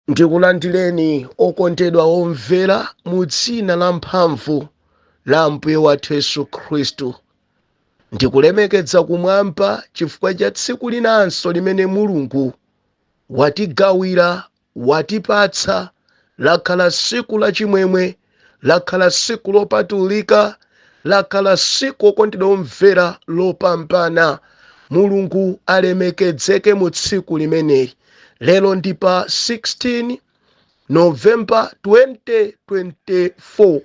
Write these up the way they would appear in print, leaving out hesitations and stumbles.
Ndikulandireni okondedwa omvera mu dzina la mphamvu la Ambuye wathu Yesu Khristu. Ndikulemekedza kumwamba chifukwa cha tsiku linanso limene Mulungu watigawira, watipatsa, lakhala tsiku la chimwemwe, lakhala tsiku lopatulika, lakhala tsiku okondedwa omvera lopambana. Mulungu alemekedzeke mu tsiku limeneli. Lero ndi pa 16 November 2024,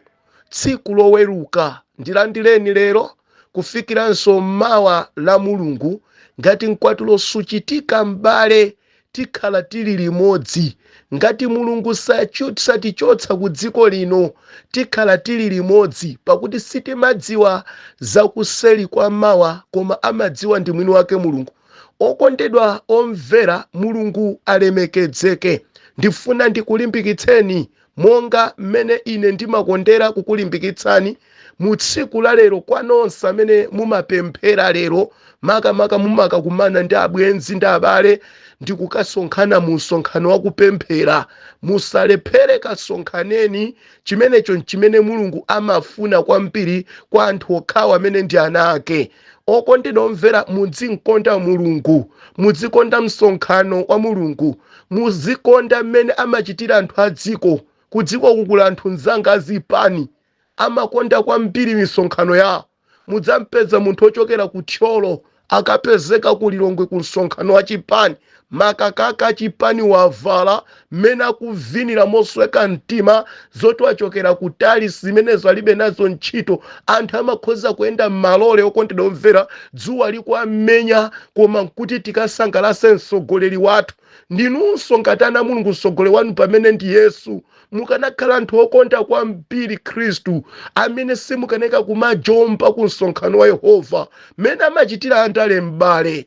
tsiku Loweruka. Ndilandireni lero kufikiranso mawa la Mulungu. Ngati mkwatulo suchitika, m'bale, tikhala tili limodzi. Ngati Mulungu satichotsa ku dziko lino, tikhala tili limodzi, pakuti sitimadziwa zakuseli kwa mawa, koma amadziwa ndi mwini wake Mulungu. Okondedwa omvera, Mulungu alemekedzeke. Ndifuna ndikulimbikitseni monga mmene ine ndimakondera kukulimbikitsani mu tsiku la lero, kwa nonse amene mumapemphera lero, makamaka mumakakumana ndi abwenzi ndi abale ndi kukasonkhana mu msonkhano wa kupemphera. Musalephere, kasonkhaneni. Chimenecho nchimene Mulungu amafuna kwambiri kwa anthu okhawo amene ndi ana ake. Okondedwa omvera, mudzinkonda Mulungu, mudzikonda msonkhano wa Mulungu, muzikonda mmene amachitira anthu a dziko. Ku dziko kukula anthu mzanga azipani amakonda kwambiri misonkhano yawo. Mudzampeza munthu ochokera ku Thyolo akapezeka ku Lilongwe ku msonkhano wa chipani, makakaka achipani wavala, mmene akuvinira mosweka mtima. Zoti wachokera kutali zimenezo alibe nazo ntchito. Anthu amakhoza kuyenda m'malole, okondedwa omvera, dzuwa likuwamenya, koma nkuti tikasangalase mtsogoleri wathu. Ndinunso ngati ana Mulungu, mtsogoleri wanu pamene ndi Yesu, mukanakhala anthu okonda kwambiri Khristu amene simukaneka kumajomba ku msonkhano wa Yehova mmene amachitira andale. M'bale,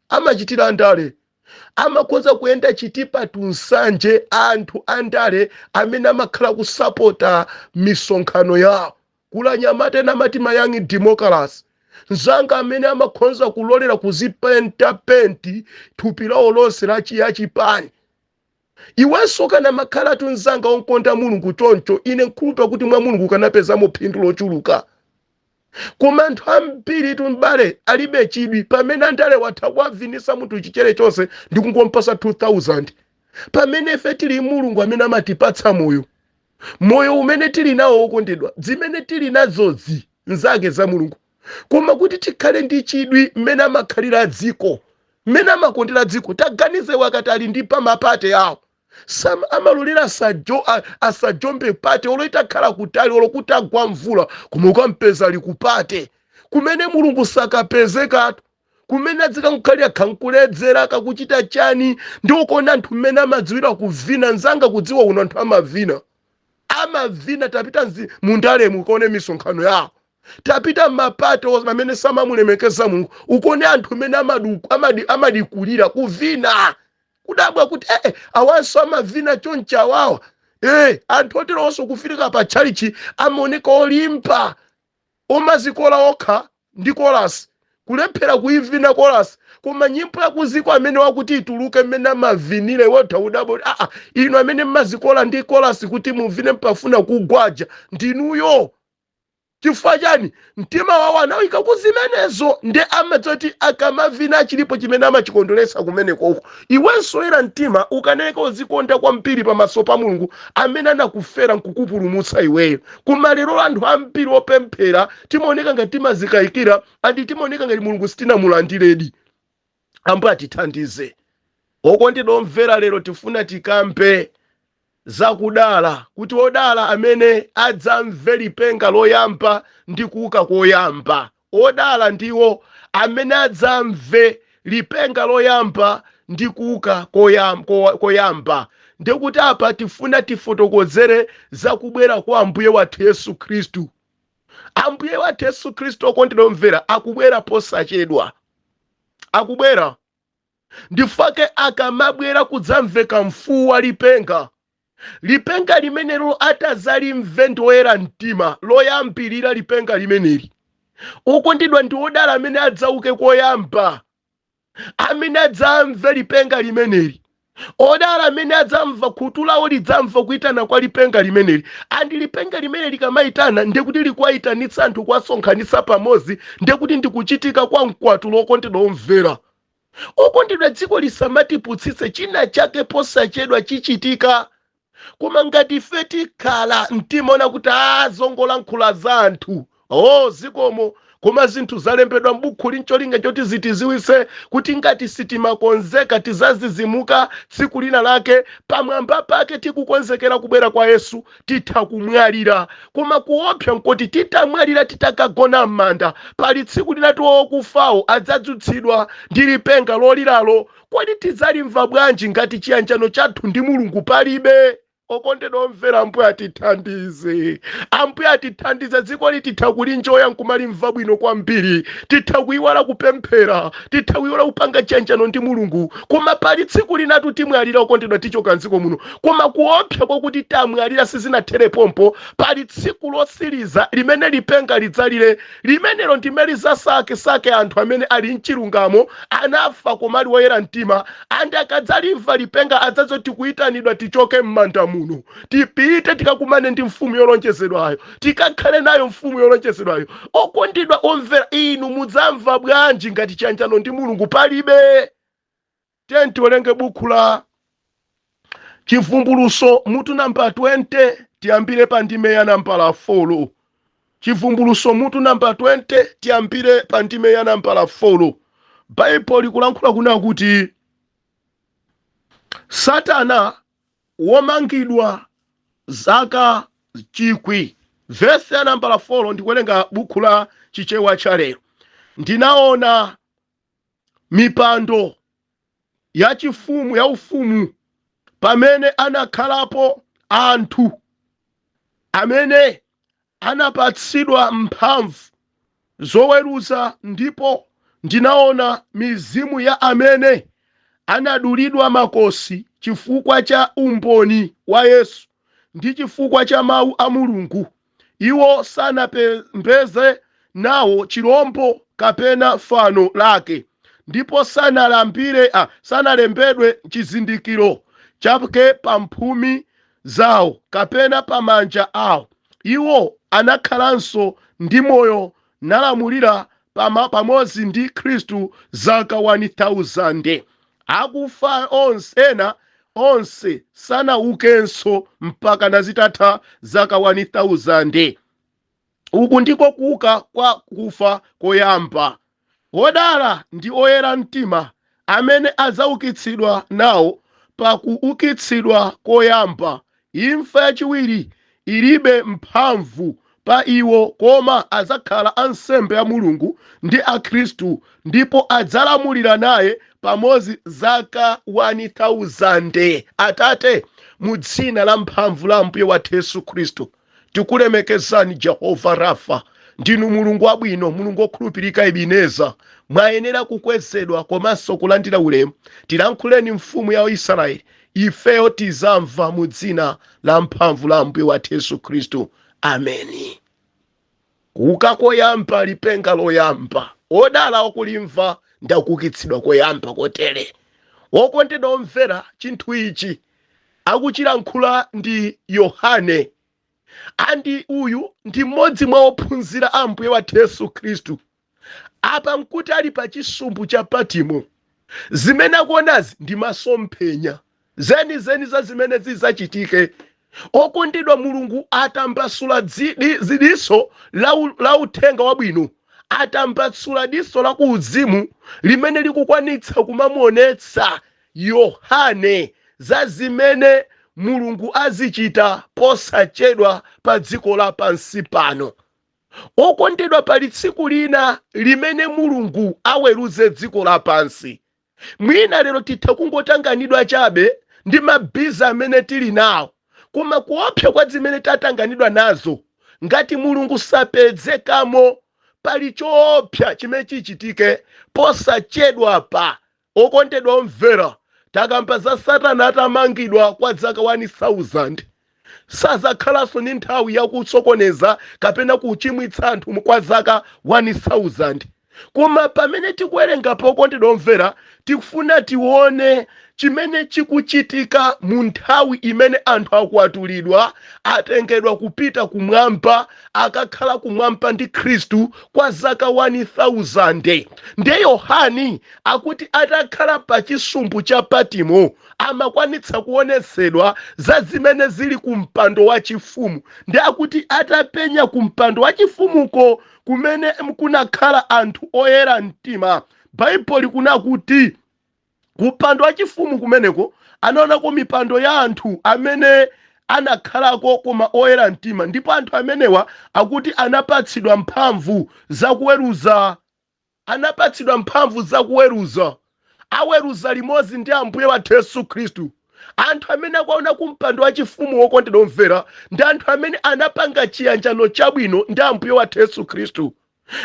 amachitira andale, amakhoza kuyenda Chitipa to Nsanje, anthu andale amene amakhala kusapota misonkhano yawo. Kula anyamata ena amati ma Young Democracy, mzanga, amene amakhonza kulolera kuzipenta penti thupi lawo lonse la chipani. Iwenso kana makhalatu mzanga onkonda Mulungu choncho, ine nkhulupa kuti mwa Mulungu kanapezamo phindu lochuluka. Koma anthu ambiri tu, m'bale, alibe chidwi, pamene andale watha kuwavinisa munthu chichere chonse ndi kungompasa 2000, pamene ife tili Mulungu amene amatipatsa moyo. Moyo umene tili nawo, wokondedwa, zimene tili nazozi nzake za Mulungu. Koma kuti tikhale ndi chidwi mmene amakhalira dziko, mmene amakondera dziko, taganize wakati ali ndi pama party awo, amalolera asajombe party olo itakhala kutali, olo kuti agwa mvula, koma ukampeza ali ku party kumene Mulungu sakapezekatu, kumene adzikamukhalira khankuledzera kakuchita chani. Ndi ukuona anthu mmene amadziwira kuvina. Nzanga, kudziwa kuno anthu amavina, amavina. Tapita mundalemu ukaone misonkhano yawo. Tapita mma party amene samamulemekeza Mulungu, ukuone anthu mmene amadikulira kuvina, kudabwa kuti awanso amavina chonchi awawa. Anthu oteronso kufika pa tchalichi amaoneka olimba, omazikola okha ndi kolasi, kulephera kuivina kolasi, koma nyimbo yakuziko amene wakuti ituluke, mmene amavinire wotha kudabwa kuti aa, inu amene mmazikola ndi kolasi kuti muvine mpafuna kugwaja ndinuyo. Chifukwa chani? Mtima wawo anawika kuzimenezo, ndi amadzoti akamavina chilipo chimene amachikondweretsa kumenekoko. Iwenso oyera mtima ukaneka uzikonda kwambiri pamaso pa Mulungu amene anakufera nkukupulumutsa iweyo. Koma lero anthu ambiri opemphera timaoneka ngati timazikayikira, andi timaoneka ngati Mulungu sitinamulandiredi. Ambuye atithandize. Okondedwa omvera, lero tifuna tikambe zakudala, kuti odala amene adzamve lipenga loyamba ndi kuuka koyamba. Odala ndiwo amene adzamve lipenga loyamba ndi kuuka koyamba. Ndikuti apa tifuna tifotokozere zakubwera kwa Ambuye wathu Yesu Khristu. Ambuye wathu Yesu Khristu, okondedwa omvera, akubwera posachedwa, akubwera. Ndifake akamabwera kudzamveka mfuwu wa lipenga. Lipenga limenelo atazalimve ndi oyera mtima loyambirira lipenga limeneli, okondedwa, ndi odala amene adzauke koyamba, amene adzamve lipenga limeneli. Odala amene adzamva, khutu lawo lidzamva kuitana kwa lipenga limeneli. And lipenga limene likamayitana, ndekuti likuwayitanitsa anthu, kuwasonkhanitsa pamodzi, ndekuti ndikuchitika kwa mkwatulo. Okondedwa omvera, okondedwa, dziko lisamatiputsitse. China chake posachedwa chichitika, koma ngati ife tikhala mtima ona kuti a zongolankhula za anthu, o zikomo, koma zinthu zalembedwa m'buku lincholinga choti zitiziwise kuti ngati sitimakonzeka, tizazizimuka tsiku lina lake. Pamwamba pake tikukonzekera kubwera kwa Yesu, titha kumwalira. Koma kuopsa nkoti titamwalira, titakagona m'manda, pali tsiku linati wokufawo adzadzutsidwa ndi lipenga loliralo. Kodi tidzalimva bwanji ngati chiyanjano chathu ndi Mulungu palibe? Okondedwa omvera, Ambuye atithandize, Ambuye atithandize. Dziko lititha kulinjoya nkumalimva bwino kwambiri, titha kuyiwala kupemphera, titha kuyiwala kupanga chiyanjano ndi Mulungu, koma pali tsiku linatu timwalira. Okondedwa, tichoka mdziko muno, koma kuopsa kwakuti tamwalira sizinathere pompo. Pali tsiku losiriza limene lipenga lidzalire. Limenelo ndimene lidzasakesake anthu amene ali mchilungamo, anafa koma ali woyera mtima. And akadzalimva lipenga, adzazoti kuyitanidwa tichoke m'manda muno, tipite tikakumane ndi mfumu yolonjezedwayo, tikakhale nayo mfumu yolonjezedwayo. Okondedwa omvera, inu mudzamva bwanji ngati chiyanjano ndi Mulungu palibe? Tiye tiwerenge buku la Chivumbuluso mutu namba 20, tiyambire pa ndime ya nambala 4. Chivumbuluso mutu namba 20, tiyambire pa ndime ya nambala 4. Baibulo likulankhula kuna kuti Satana womangidwa zaka 1000. Vesi ya nambala 4, ndikuwerenga buku la Chichewa cha Lero. Ndinaona mipando yachifumu, yaufumu, pamene anakhalapo anthu amene anapatsidwa mphamvu zoweruza, ndipo ndinaona mizimu ya amene anadulidwa makosi chifukwa cha umboni wa Yesu ndi chifukwa cha mawu a Mulungu. Iwo sanapembedze nawo chirombo kapena fano lake, ndipo sanalambire, sanalembedwe chizindikiro chake pa mphumi zawo kapena pa manja awo. Iwo anakhalanso ndi moyo nalamulira pamodzi ndi Khristu zaka 1000. Akufa onse ena onse sanaukenso mpaka nazitatha zaka 1000. Uku ndiko kuuka kwa kufa koyamba. Odala ndi oyera mtima amene adzaukitsidwa nawo pa kuukitsidwa koyamba. Imfa yachiwiri ilibe mphamvu pa iwo, koma adzakhala ansembe a Mulungu ndi a Khristu, ndipo adzalamulira naye pamodzi zaka 1000. Atate, mu dzina la mphamvu la Ambuye wathu Yesu Khristu, tikulemekezani Jehova Rafa. Ndinu Mulungu wabwino, Mulungu wokhulupirika, Ebineza. Mwayenera kukwezedwa komanso kulandira ulemu. Tilankhuleni, Mfumu ya Israeli, ifeyo tizamva, mu dzina la mphamvu la Ambuye wathu Yesu Khristu, ameni. Kuuka koyamba, lipenga loyamba, odala wakulimva ndakuukitsidwa koyamba kotere. Wokondedwa omvera, chinthu ichi akuchilankhula ndi Yohane, and uyu ndi mmodzi mwa ophunzira a Ambuye wathu Yesu Khristu. Apa nkuti ali pa chisumbu cha Patimo. Zimene akuonazi ndi masomphenya zenizeni za zimene zidzachitike. Okondedwa, Mulungu atambasula diso la uthenga wabwino, atambasula diso la ku uzimu limene likukwanitsa kumamuonetsa Yohane za zimene Mulungu azichita posachedwa pa dziko lapansi pano. Okondedwa, pali tsiku lina limene Mulungu aweruze dziko lapansi. Mwina lero titha kungotanganidwa chabe ndi ma busy amene tili nawo, koma kuopsa kwa zimene tatanganidwa nazo, ngati Mulungu sapezekamo, pali choopsa chimene chichitike posachedwa pa. Okondedwa omvera, takamba za Satana atamangidwa kwa zaka 1000, sazakhalanso ndi nthawi yakusokoneza kapena kuchimwitsa anthu kwa zaka 1000. Koma pamene tikuwerenga, okondedwa omvera, tikufuna tione chimene chikuchitika mu nthawi imene anthu akwatulidwa, atengedwa kupita kumwamba, akakhala kumwamba ndi Khristu kwa zaka 1000. Ndiye Yohani akuti atakhala pa chisumbu cha Patimo amakwanitsa kuonetsedwa za zimene zili ku mpando wachifumu. Ndi akuti atapenya ku mpando wachifumuko kumene kunakhala anthu oyera mtima, Baibulo likunena kuti ku mpando wachifumu kumeneko anaonako mipando ya anthu amene anakhalako koma oyera mtima, ndipo anthu amenewa akuti anapatsidwa mphamvu zakuweruza, anapatsidwa mphamvu zakuweruza, aweruza limodzi ndi Ambuye wathu Yesu Khristu. Anthu amene akuona ku mpando wachifumu, wokondedwa omvera, ndi anthu amene anapanga chiyanjano chabwino ndi Ambuye wathu Yesu Khristu,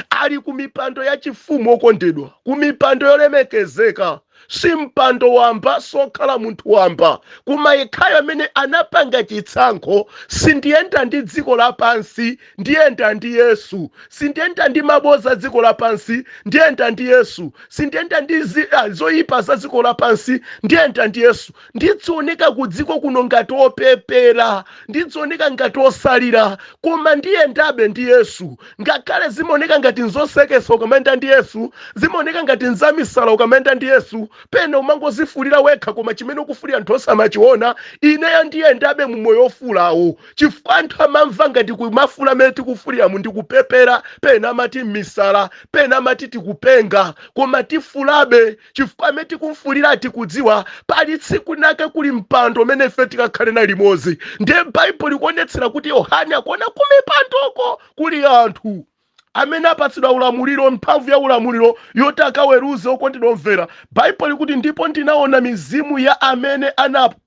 ali ku mipando yachifumu, okondedwa, ku mipando yolemekezeka. Si mpando wamba, sokhala munthu wamba, koma yekhayo amene anapanga chitsankho: sindiyenda ndi dziko lapansi, ndiyenda ndi Yesu. Sindiyenda ndi maboza dziko lapansi, ndiyenda ndi Yesu. Sindiyenda ndi zoyipa za dziko lapansi, ndiyenda ndi Yesu. Ndidzioneka ku dziko kuno ngati opepera, ndidzioneka ngati osalira, koma ndiyendabe ndi Yesu. Ngakhale zimaoneka ngati nzosekesa ukamayenda ndi Yesu, zimaoneka ngati nzamisala ukamayenda ndi Yesu, pena umangozifulira wekha, koma chimene ukufulira anthu osamachiona. Ineyo ndiyendabe mu moyo ofulawo, chifukwa anthu amamva ngati kumafula amene tikufuliramu ndikupepera, pena amati misala, pena amati tikupenga, koma tifulabe chifukwa amene tikumfulira tikudziwa pali tsiku nake kuli mpando umene ife tikakhale na limodzi. Ndiye Baibulo likuonetsera kuti Yohane akuona kumipandoko kuli anthu amene apatsidwa ulamuliro, mphamvu ya ulamuliro yoti akaweruze. Okondedwa omvera, Baibulo likuti, "Ndipo ndinaona mizimu ya amene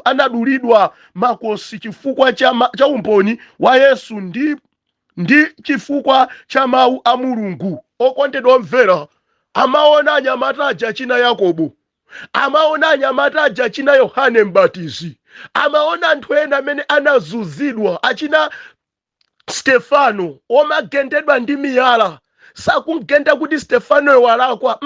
anadulidwa makosi chifukwa cha umboni wa Yesu ndi chifukwa cha mawu a Mulungu." Okondedwa omvera, amaona anyamata aja china Yakobo, amaona anyamata aja china Yohane Mbatizi, amaona anthu ena amene anazunzidwa, achina Stefano omagendedwa ndi miyala. Sakungenda kuti Stefanoyo walakwa,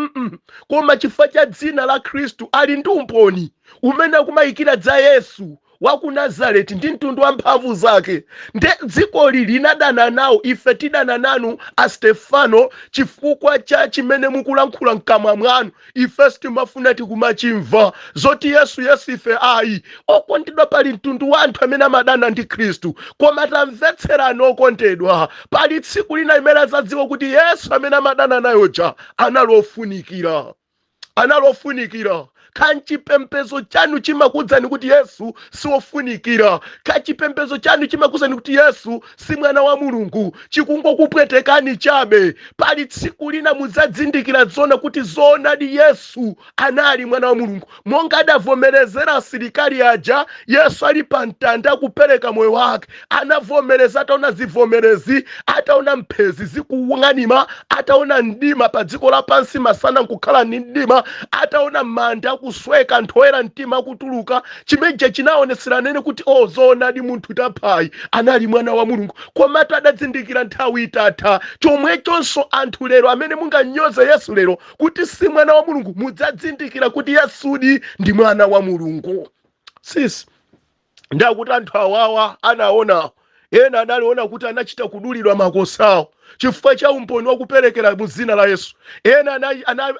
Koma chifukwa cha dzina la Khristu, ali ndi umboni umene akumayikira dza Yesu wa ku Nazareti ndi mtundu wa mphamvu zake. Nde dzikoli linadana nawo. "Ife tidana nanu a Stefano chifukwa cha chimene mukulankhula mkamwa mwanu. Ife sitimafuna tikumachimva zoti Yesu, Yesu, ife ayi." Okondedwa, pali mtundu wa anthu amene amadana ndi Khristu, koma tamvetserani okondedwa, pali tsiku lina imene azadziwa kuti Yesu amene amadana nayoja anali ofunikira, anali ofunikira. Kanchipembedzo chanu chimakuwuzani kuti Yesu siwofunikira, kachipembedzo chanu chimakuwuzani kuti Yesu si mwana wa Mulungu, chikungokupwetekani chabe. Pali tsiku lina mudzadzindikira zona kuti zoonadi Yesu anali mwana wa Mulungu, monga adavomerezera asilikali aja Yesu ali pa mtanda kupereka moyo wake. Anavomereza ataona zivomerezi, ataona mphezi zikung'anima, ataona mdima pa dziko lapansi, masana nkukhala ndi mdima, ataona manda akusweka, anthu oyera mtima akutuluka. Chimenechi chinaonetsera nene kuti o, zoonadi munthu taphayi anali mwana wa Mulungu, komatu adadzindikira nthawi itatha. Chomwechonso anthu lero amene munganyoze Yesu lero kuti si mwana wa Mulungu, mudzadzindikira kuti Yesudi ndi mwana wa Mulungu. Sis ndakuti anthu awawa anaona, ena analiona kuti anachita kudulidwa makosi awo chifukwa cha umboni wakuperekera mu dzina la Yesu. Ena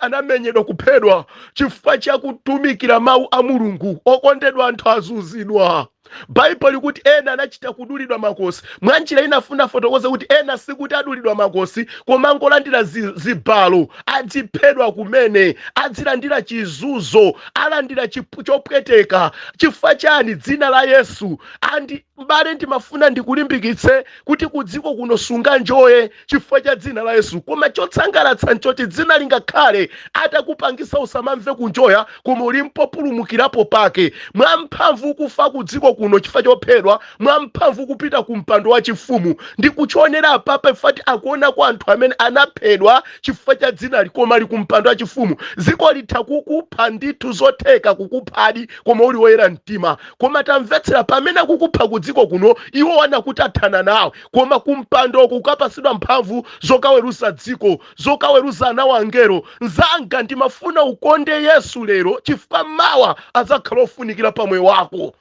anamenyedwa, kuphedwa chifukwa cha kutumikira mawu a Mulungu. Okondedwa, anthu azunzidwa. Baibulo likuti ena anachita kudulidwa makosi. Mwanjira ina afuna fotokoza kuti ena sikuti adulidwa makosi, koma angolandira zibalo, adziphedwa kumene, adzilandira chizunzo, alandira chopweteka. Chifukwa chani? Dzina la Yesu. Andi mbale, ndimafuna ndikulimbikitse kuti ku dziko kuno sunganjoye chifukwa cha dzina la Yesu, koma chotsangalatsa nchoti dzina lingakhale atakupangisa usamamve kunjoya, koma uli mpopulumukirapo pake mwamphamvu. Ukufa ku dziko kuno, kuno chifukwa chophedwa mwamphamvu kupita ku mpando wa chifumu. Ndikuchionera apapa ifati akuona kwa anthu amene anaphedwa chifukwa cha dzinali koma ali ku mpando wa chifumu. Dziko litha kukupha ndithu, zotheka kukuphadi, koma uli woyera mtima. Koma tamvetsera, pamene akukupha ku dziko kuno, iwo anakuti athana nawe, koma kumpandoko kukapasidwa mphamvu zokaweruza dziko, zokaweruza ana wangelo. Mzanga, ndimafuna ukonde Yesu lero chifukwa mawa adzakhala ofunikira pamoyo wako.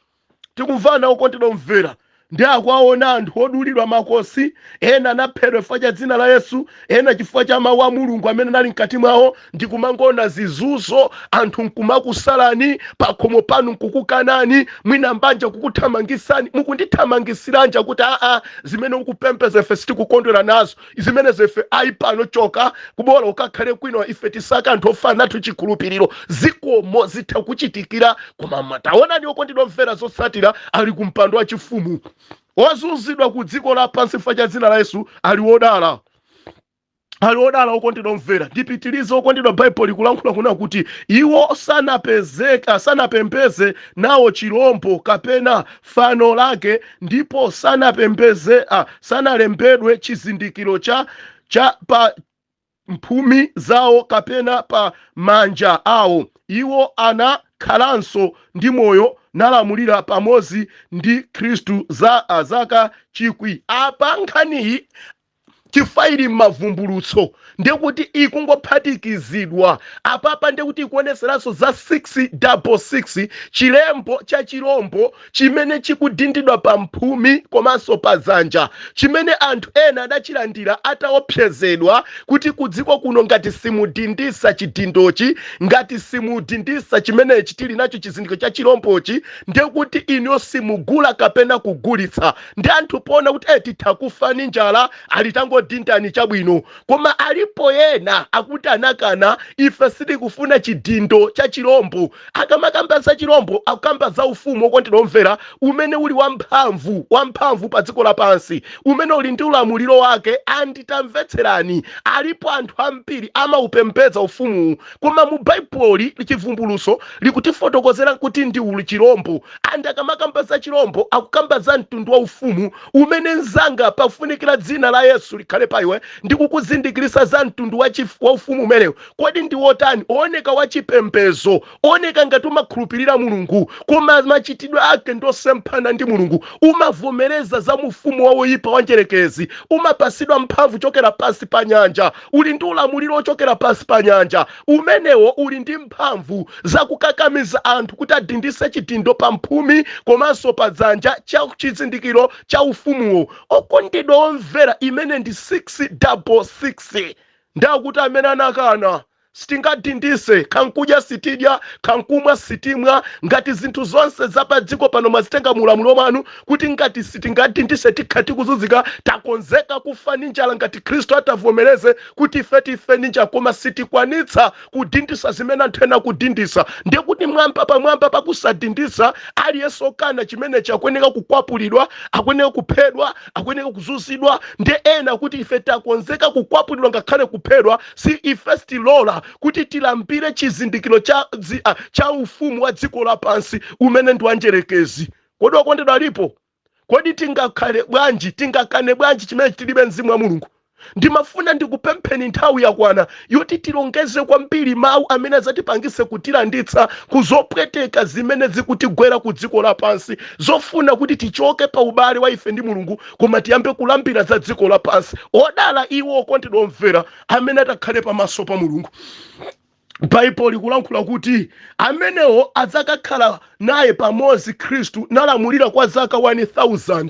Tikumvana, okondedwa omvera? Ndi akuwaona anthu odulidwa makosi, ena anaphedwa chifukwa cha dzina la Yesu, ena chifukwa cha mawu a Mulungu amene anali mkati mwawo. Ndikumangoona zizunzo, anthu nkumakusalani, pakhomo panu nkukukanani, mwina mbanja kukuthamangisani. Mukundithamangisiranji? Kuti aa, zimene ukupempeza ife sitikukondwera nazo, zimenezo ife ayi, pano choka, kubola ukakhale kwino, ife tisaka anthu ofana nathu chikhulupiriro. Zikomo, zitha kuchitikira. Koma taonani, okondedwa mvera, zotsatira ali ku mpando wa chifumu. Ozunzidwa ku dziko lapansi chifukwa cha dzina la Yesu ali wodala, ali odala. Okondedwa omvera, ndipitilize. Okondedwa, Baibulo likulankhula kuna kuti iwo sanapezeka, sanapembeze nawo chirombo kapena fano lake, ndipo sanapembeze, sanalembedwe chizindikiro cha pa mphumi zawo kapena pa manja awo. Iwo anakhalanso ndi moyo nalamulira pamodzi ndi Khristu zaka 1000. Apa nkhaniyi chifukwa ili m'Mavumbulutso, ndekuti ikungophatikizidwa apapa, ndekuti ikuoneseranso za 666, chilembo cha chirombo chimene chikudindidwa pa mphumi komanso pa dzanja, chimene anthu ena adachilandira ataopsezedwa kuti kudziko kuno ngati simudindisa chidindochi, ngati simudindisa chimenechi tili nacho chizindikiro cha chirombochi, ndekuti inu simugula kapena kugulitsa. Ndi anthu poona kuti titha kufa ndi njala, ali tangodindani, chabwino. Koma alipo ena akuti anakana, ife sitikufuna chidindo cha chirombo. Akamakamba za chirombo, akukamba za ufumu, okondedwa omvera, umene uli wamphamvu, wamphamvu pa dziko lapansi, umene uli ndi ulamuliro wake. Anditamvetserani, alipo anthu ambiri amaupembedza ufumuwu, koma mu Baibulo Chivumbulutso likutifotokozera kuti ndi uli chirombo. Andi akamakamba za chirombo, akukamba za mtundu wa ufumu umene, mzanga, pafunikira dzina la Yesu likhale pa iwe ndi kukuzindikirisa za mtundu wa ufumu umenewu. Kodi ndi wotani? Ooneka wachipembezo, oneka ngati umakhulupirira Mulungu, koma machitidwe ake ndosemphana ndi Mulungu. Umavomereza za mufumu wa woyipa wa njerekezi, umapasidwa mphamvu chokera pansi pa nyanja, uli ndi ulamuliro ochokera pansi pa nyanja umenewo, uli ndi mphamvu zakukakamiza anthu kuti adindise chidindo pa mphumi komanso pa dzanja cha chizindikiro cha ufumuwo. Okondedwa omvera, imene ndi 666. Ndakuti amene anakana, sitingadindise, kankudya sitidya, kankumwa sitimwa, ngati zinthu zonse za pa dziko pano mwazitenga mulamuliro mwanu, kuti ngati sitingadindise tikha tikuzunzika, takonzeka kufa ndi njala ngati Khristu atavomereze kuti ife tife ndi njala, koma sitikwanitsa kudindisa zimene anthu ena kudindisa. Ndiye kuti mwamba pamwamba pakusadindisa, aliyense okana chimenechi akuyeneka kukwapulidwa, akuyeneka kuphedwa, akuyeneka kuzunzidwa. Ndiye ena kuti ife takonzeka kukwapulidwa ngakhale kuphedwa, si ife sitilola kuti tilambire chizindikiro cha ufumu wa dziko lapansi umene ndi wanjerekezi. Kodi okondedwa alipo? Kodi tingakhale bwanji, tingakane bwanji chimene tilibe mzimu wa Mulungu? Ndimafuna ndikupempheni, nthawi yakwana yoti tilongeze kwambiri mawu amene adzatipangise kutilanditsa kuzopweteka zimene zikutigwera ku dziko lapansi, zofuna kuti tichoke pa ubale wa ife ndi Mulungu koma tiyambe kulambira za dziko lapansi. Odala iwo, okondedwa omvera, amene atakhale pamaso pa Mulungu. Baibulo likulankhula kuti amenewo adzakakhala naye pamodzi Khristu nalamulira kwa zaka 1000.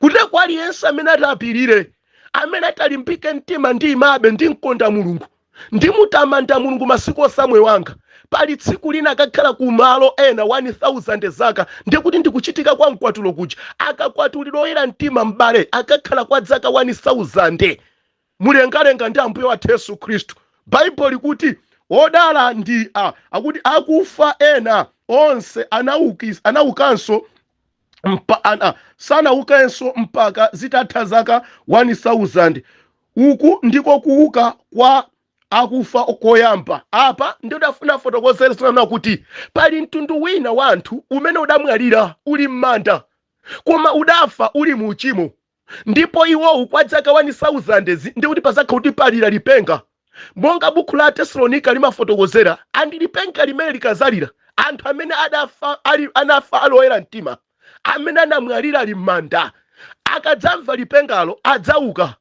Kuti kwa aliyense amene atapirire, amene atalimbike mtima, ndi imabe ndimkonda Mulungu, ndimutamanda Mulungu masiku onse a moyo wanga, pali tsiku lina akakhala ku malo ena 1000 zaka. Ndikuti ndikuchitika kwa mkwatulo kuja, akakwatulidwa oyera mtima, m'bale, akakhala kwa zaka 1000 mulengalenga ndi Ambuye wathu Yesu Khristu. Baibulo likuti odala ndi akuti akufa ena onse anaukanso sanaukenso mpaka zitatha zaka 1000. Uku ndiko kuuka kwa Akufa koyamba apa ndidafuna fotokozere sinana kuti pali mtundu wina wa anthu umene udamwalira uli m'manda, koma udafa uli mu uchimo, ndipo iwowu kwa zaka 1000 ndikuti pazakha kuti palira lipenga, monga buku la Tesalonika limafotokozera. And lipenga limene likazalira, anthu amene adafa ali, anafa ali oyera mtima, amene anamwalira ali m'manda, akadzamva lipengalo adzauka.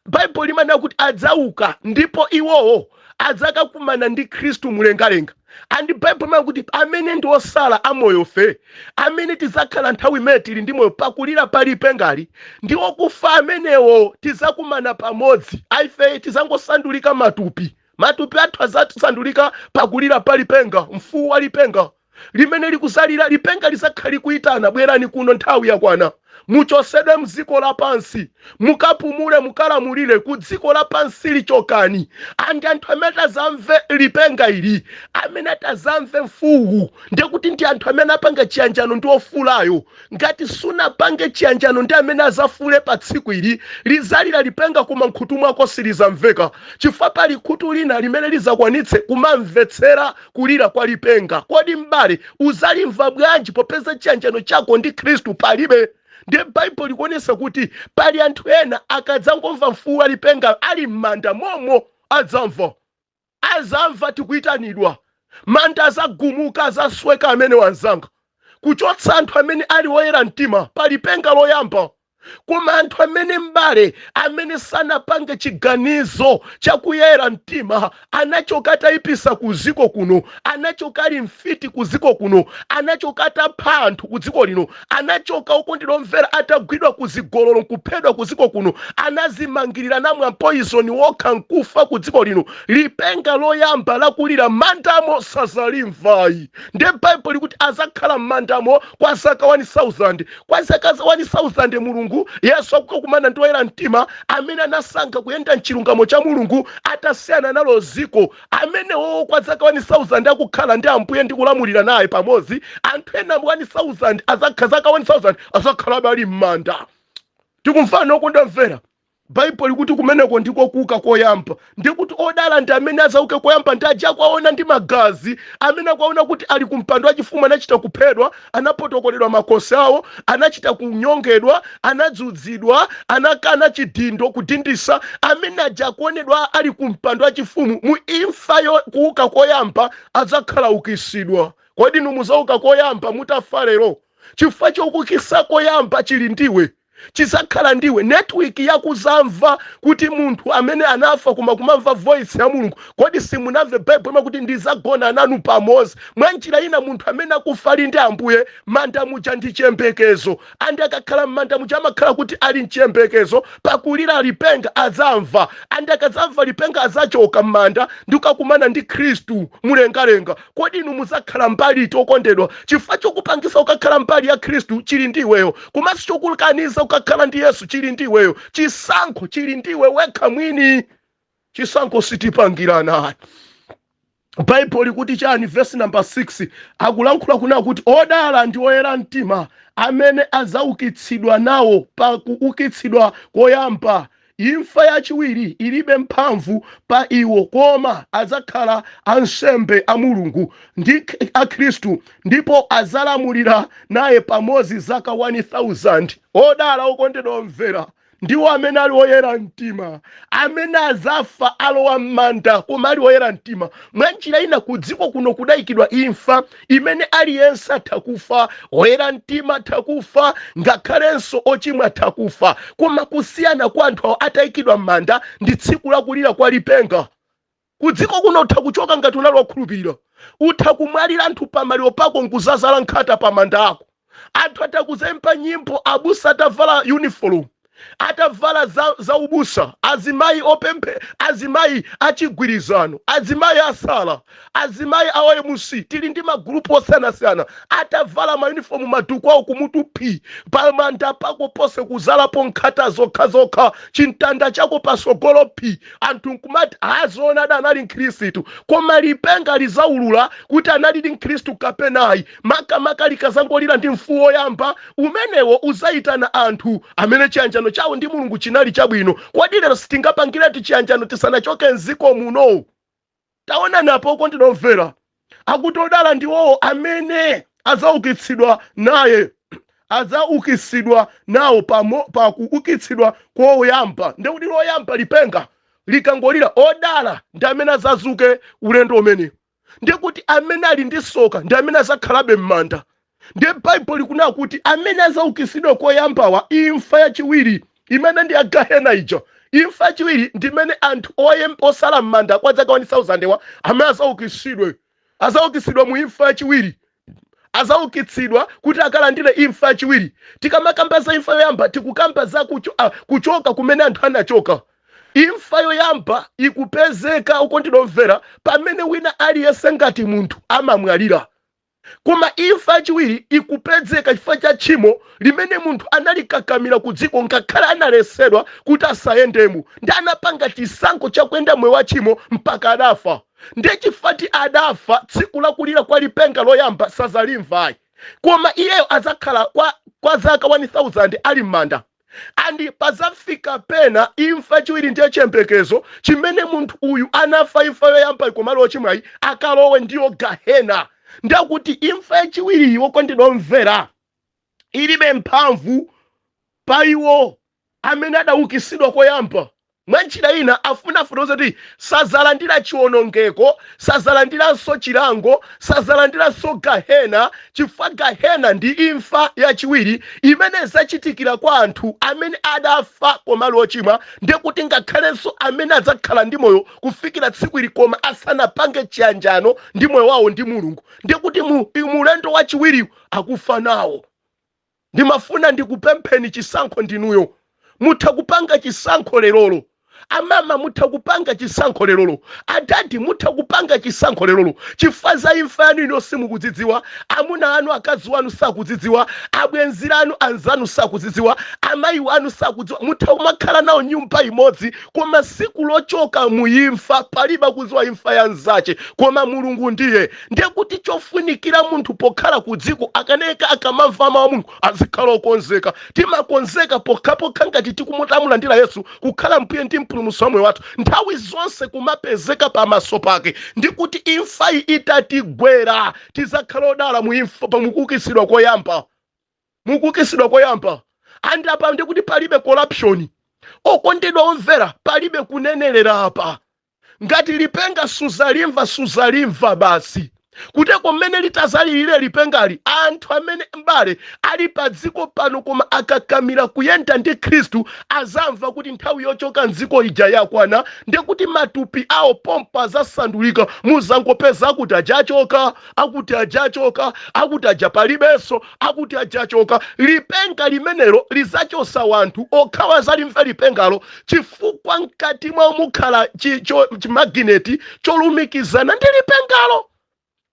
Baibulo limanena kuti adzauka, ndipo iwowo adzakakumana ndi Khristu mlengalenga. And Baibulo limanena kuti amene ndi osala amoyofe, amene tidzakhala nthawi imene tili ndi moyo pakulira pa lipengali, ndi okufa amenewo tidzakumana pamodzi. Aife tidzangosandulika matupi, matupi athu adzasandulika pakulira pa lipenga, mfuwu wa lipenga limene likuzalira. Lipenga lizakhala likuyitana, "Bwerani kuno, nthawi yakwana, muchosedwe mdziko lapansi, mukapumule, mukalamulire ku dziko lapansi, lichokani." And anthu amene atazamve lipenga ili, amene atazamve mfuwu, ndekuti ndi anthu amene apanga chiyanjano ndi ofulayo. Ngati sunapange chiyanjano ndi amene azafule pa tsiku ili, lizalira lipenga koma nkhutu mwako silizamveka, chifukwa pali khutu lina limene lizakwanitse kumamvetsera kulira kwa lipenga. Kodi m'bale, uzalimva bwanji popeza chiyanjano chako ndi Khristu palibe? Ndiye Baibulo likuonesa kuti pali anthu ena akadzangomva mfuwu wa lipenga ali m'manda momo, adzamva, azamva tikuyitanidwa, manda azagumuka, azasweka amene wanzanga, kuchotsa anthu amene ali oyera mtima pa lipenga loyamba. Koma anthu amene, m'bale, amene sanapange chiganizo chakuyera mtima, anachoka atayipisa ku ziko kuno, anachoka ali mfiti ku ziko kuno, anachoka atapha anthu ku dziko lino, anachoka uko ndilomvera atagwidwa ku zigololo nkuphedwa ku ziko kuno, anazimangirira namwa poison wokha nkufa ku dziko lino, lipenga loyamba lakulira mandamo sazalimvayi. Ndiye Baibulo likuti azakhala m'mandamo kwa zaka 1000. Kwa zaka 1000 Mulungu Yesu akukakumana ndi oyera mtima amene anasankha kuyenda mchilungamo cha Mulungu atasiyana nalo ziko, amenewo kwa zaka 1000 akukhala ndi Ambuye ndi kulamulira naye pamodzi. Anthu ena 1000 azakha zaka 1000 azakhalabe ali m'manda. Tikumvana, okondamvera? Baibulo likuti kumeneko ndiko kuuka koyamba. Ndikuti odala ndi amene azauke koyamba ndi aja akuwaona ndi magazi, amene akuwaona kuti ali kumpando wachifumu. Anachita kuphedwa, anapotokoledwa makosi awo, anachita kunyongedwa, anadzudzidwa, anakana chidindo kudindisa. Amene aja akuonedwa ali kumpando wachifumu mu imfa yo kuuka koyamba adzakhala ukisidwa. Kodi inu muzauka koyamba mutafa lero? Chifukwa chokukisa koyamba chili ndiwe, chizakhala ndiwe network yakuzamva kuti munthu amene anafa koma kumamva voice ya Mulungu. Kodi simunamve Baibulo imakuti, "Ndizagona nanu pamodzi"? Mwa njira ina, munthu amene akufa ali ndi Ambuye manda muja ndi chiyembekezo. And akakhala m'manda muja amakhala kuti ali mchiyembekezo, pakulira lipenga adzamva. And akadzamva lipenga adzachoka m'manda ndi kukakumana ndi Khristu mulengalenga. Kodi inu muzakhala mbali iti, okondedwa? Chifukwa chokupangisa kukakhala mbali ya Khristu chili ndi iweyo, komanso chokukaniza kukakhala ndi Yesu chili ndi iweyo. Chisankho chili ndiwe wekha mwini, chisankho sitipangirana. Baibulo likuti chani? Vesi namba 6 akulankhula kuna kuti odala ndi oyera mtima amene adzaukitsidwa nawo pa kuukitsidwa koyamba. Imfa yachiwiri ilibe mphamvu pa iwo, koma adzakhala ansembe a Mulungu ndi a Khristu, ndipo adzalamulira naye pamodzi zaka 1000. Odala, okondedwa omvera, ndiwo amene ali oyera mtima, amene azafa alowa m'manda koma ali oyera mtima. Mwa njira ina, ku dziko kuno kudayikidwa imfa imene aliyense atha kufa. Oyera mtima atha kufa, ngakhalenso ochimwa atha kufa, koma kusiyana kwa anthu awo atayikidwa m'manda ndi tsiku lakulira kwa lipenga. Ku dziko kuno utha kuchoka ngati unali wokhulupirira, utha kumwalira, anthu pamaliro pako nkuzazala nkhata pa manda ako, anthu atakuzempa nyimbo, abusa atavala uniform, atavala za ubusa, azimayi opemphe, azimayi achigwirizano, azimayi asala, azimayi a OMC, tili ndi magulupu osiyanasiyana, atavala mayunifomu, maduku awo kumutu phi, pamanda pako pose kuzalapo nkhata zokhazokha, chimtanda chako pasogolo phi, anthu nkumati, "Azoona, anali mkhristu." Koma lipenga lizaulula kuti analili mkhristu kapenayi, makamaka likazangolira ndi mfuwu woyamba umenewo uzayitana anthu amene chiyanjano. Chiyanjano chawo ndi Mulungu chinali chabwino. Kodi lero sitingapangiretu chiyanjano tisanachoke mdziko muno? Taonani apo, okondedwa omvera, akuti odala ndiwowo amene adzaukitsidwa naye, adzaukitsidwa nawo pa kuukitsidwa koyamba. Ndekuti loyamba lipenga likangolira, odala ndi amene azazuke ulendo umene. Ndekuti amene ali ndi soka ndi amene azakhalabe m'manda. Ndiye Baibulo likunena kuti amene azaukitsidwa koyambawa, imfa yachiwiri imene ndi ya gahena ija, imfa yachiwiri ndimene anthu osala m'manda kwa zaka 1000 wa amene azaukitsidwe, azaukitsidwa mu imfa yachiwiri, azaukitsidwa kuti akalandire imfa yachiwiri. Tikamakamba za imfa yoyamba, tikukamba za kuchoka kumene anthu anachoka. Imfa yoyamba ikupezeka, okondedwa omvera, pamene wina aliyense ngati munthu amamwalira. Koma imfa yachiwiri ikupezeka chifukwa cha tchimo limene munthu analikakamira ku dziko, ngakhale analesedwa kuti asayendemo, ndi anapanga chisankho chakuyenda moyo wa tchimo mpaka adafa. Ndiye chifukwa ti adafa, tsiku lakulira kwa lipenga loyamba sazalimvayi, koma iyeyo adzakhala kwa zaka 1000 ali m'manda. And pazafika pena imfa yachiwiri ndiye chiyembekezo chimene munthu uyu anafa imfa yoyamba komalo ochimwayi akalowe, ndiyo gahena. Ndakuti imfa yachiwiri, wokondedwa omvera, ilibe mphamvu pa iwo amene adaukitsidwa koyamba. Mwa njira ina afuna afotokoze kuti sazalandira chiwonongeko, sazalandiranso chilango, sazalandiranso gahena, chifukwa gahena ndi imfa yachiwiri imene zachitikira kwa anthu amene adafa koma ali ochimwa. Ndiye kuti ngakhalenso amene adzakhala ndi moyo kufikira tsiku ili koma asanapange chiyanjano ndi moyo wawo ndi Mulungu, ndiye kuti mu mulendo wachiwiri akufa nawo. Ndimafuna ndikupempheni, chisankho ndinuyo. Mutha kupanga chisankho lerolo. Amama, mutha kupanga chisankho lerolo. Adadi, mutha kupanga chisankho lerolo, chifukwa za imfa yanu ino simukudzidziwa. Amuna anu, akazi wanu sakudzidziwa, abwenzi anu, anzanu sakudzidziwa, amayi wanu sakudziwa. Mutha kumakhala nawo nyumba imodzi, koma siku lochoka muimfa palibe kudziwa imfa ya nzache koma Mulungu. Ndiye kuti chofunikira munthu pokhala ku dziko, akaneka akamamva mawu a Mulungu, azikhala okonzeka. Timakonzeka pokhapokha ngati tikumulandira Yesu kukhala Mbuye ndi Mpulumutsi wa moyo wathu, nthawi zonse kumapezeka pamaso pake. Ndi kuti imfayi itatigwera, tizakhala odala mu imfa mukuukitsidwa koyamba, mukuukitsidwa koyamba. And apa ndikuti palibe corruption, okondedwa omvera, palibe kunenerera apa. Ngati lipenga suzalimva, suzalimva basi. Kuteko mmene litazalilire lipengali, anthu amene mbale ali pa dziko pano koma akakamira kuyenda ndi Khristu azamva kuti nthawi yochoka mdziko ija yakwana. Ndekuti matupi awo pompa azasandulika. Muzangopeza akuti ajachoka, akuti ajachoka, akuti aja palibenso, akuti ajachoka. Lipenga limenelo lizachosa wanthu okhawa zalimva lipengalo, chifukwa mkati mwawo mukhala chimagineti cholumikizana ndi lipengalo.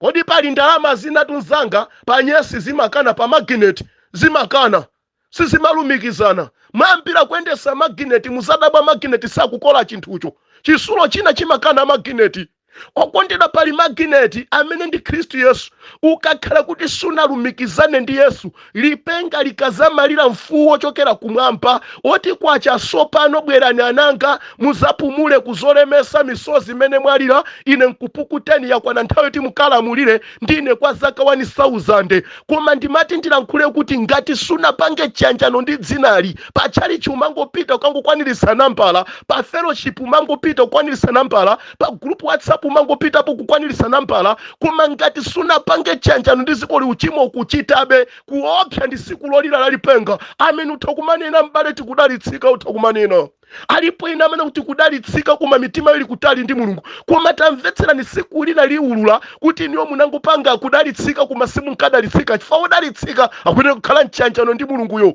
Kodi pali ndalama zinatu mzanga panyesi zimakana, pa magineti zimakana, sizimalumikizana. Mwambira kuyendesa magineti, muzadabwa magineti sakukola chinthucho. Chisulo china chimakana magineti. Okondedwa, pali magineti amene ndi Khristu Yesu. Ukakhala kuti sunalumikizane ndi Yesu, lipenga likazamalira, mfuwu wochokera kumwamba oti kwacha sopano, bwerani ananga, muzapumule kuzolemesa misozi imene mwalira, ine nkupukuteni, yakwana nthawi yoti mukalamulire ndine kwa zaka 1000. Koma ndimati ndilankhule kuti ngati sunapange chiyanjano ndi dzinali, pa tchalitchi umangopita ukangokwanirisa nambala, pa fellowship umangopita kukwanirisa nambala, pa group WhatsApp umangopitapo kukwanirisa nambala, koma ngati sunapange chiyanjano ndi dzikoli, uchimo ukuchitabe, kuopsa ndi siku lolira lalipenga. Amene utha kumanena, m'bale, tikudalitsika, utha kumanena, alipo ina amene kuti kudalitsika, koma mitima ili kutali ndi Mulungu. Koma tamvetserani, siku lina liulula kuti niwo munangopanga kudalitsika koma simunkadalitsika, chifukwa wodalitsika akuyenera kukhala mchiyanjano ndi Mulunguyo.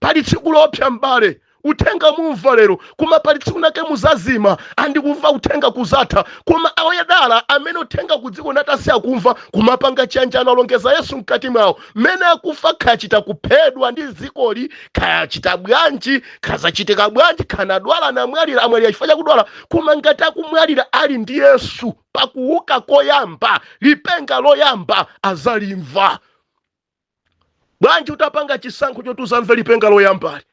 Pali tsiku lopsa, m'bale. Uthenga mumva lero, koma pali tsiku nake muzazima andikumva uthenga kuzatha. Koma oyadala amene uthenga ku dziko natasiya kumva, kumapanga chiyanjano, alongeza Yesu mkati mwawo, mmene akufa, khachita kuphedwa ndi dzikoli, khachita bwanji, khazachitika bwanji, khanadwala namwalira, amwalira chifukwa chakudwala, koma ngati akumwalira ali ndi Yesu, pakuuka koyamba, lipenga loyamba azalimva. Bwanji utapanga chisankho choti uzamve lipenga loyambali?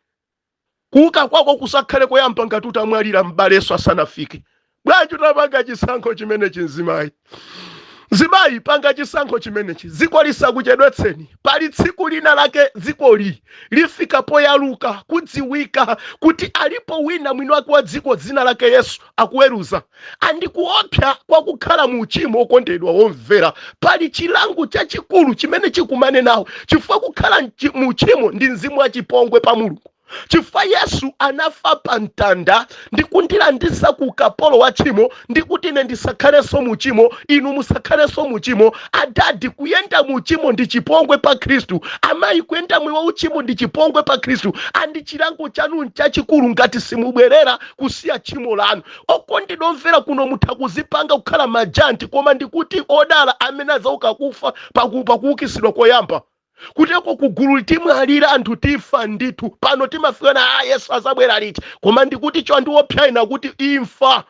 Kuuka kwako kusakhale koyamba ngati utamwalira m'baleso asanafike. Bwanji utapanga chisankho chimenechi, mzimayi? Mzimayi, panga chisankho chimenechi, dziko lisakuchedwetseni. Pali tsiku lina lake dzikoli lifika poyaluka, kudziwika kuti alipo wina mwini wake wa dziko, dzina lake Yesu, akuweruza. Andikuopsa kwa kukhala mu uchimo. Okondedwa womvera, pali chilango chachikulu chimene chikumane nawo, chifukwa kukhala mu uchimo ndi mzimu wachipongwe pa Mulungu, chifukwa Yesu anafa pa mtanda ndi kundilandisa ku ukapolo wa tchimo, ndi kuti ine ndisakhalenso mu uchimo, inu musakhalenso mu uchimo. Adadi, kuyenda mu uchimo ndi chipongwe pa Khristu. Amayi, kuyenda moyo wa uchimo ndi chipongwe pa Khristu, and chilango chanu nchachikulu ngati simubwerera kusiya tchimo lanu. Okondedwa omvera, kuno mutha kuzipanga kukhala majanti, koma ndikuti odala amene adzauka kufa pakuukisidwa koyamba. Kuteko kugulu timwalira anthu, tifa ndithu. Pano timafika na, "Ah, Yesu azabwera liti?" Koma ndikuti chondiopsa ina kuti imfa,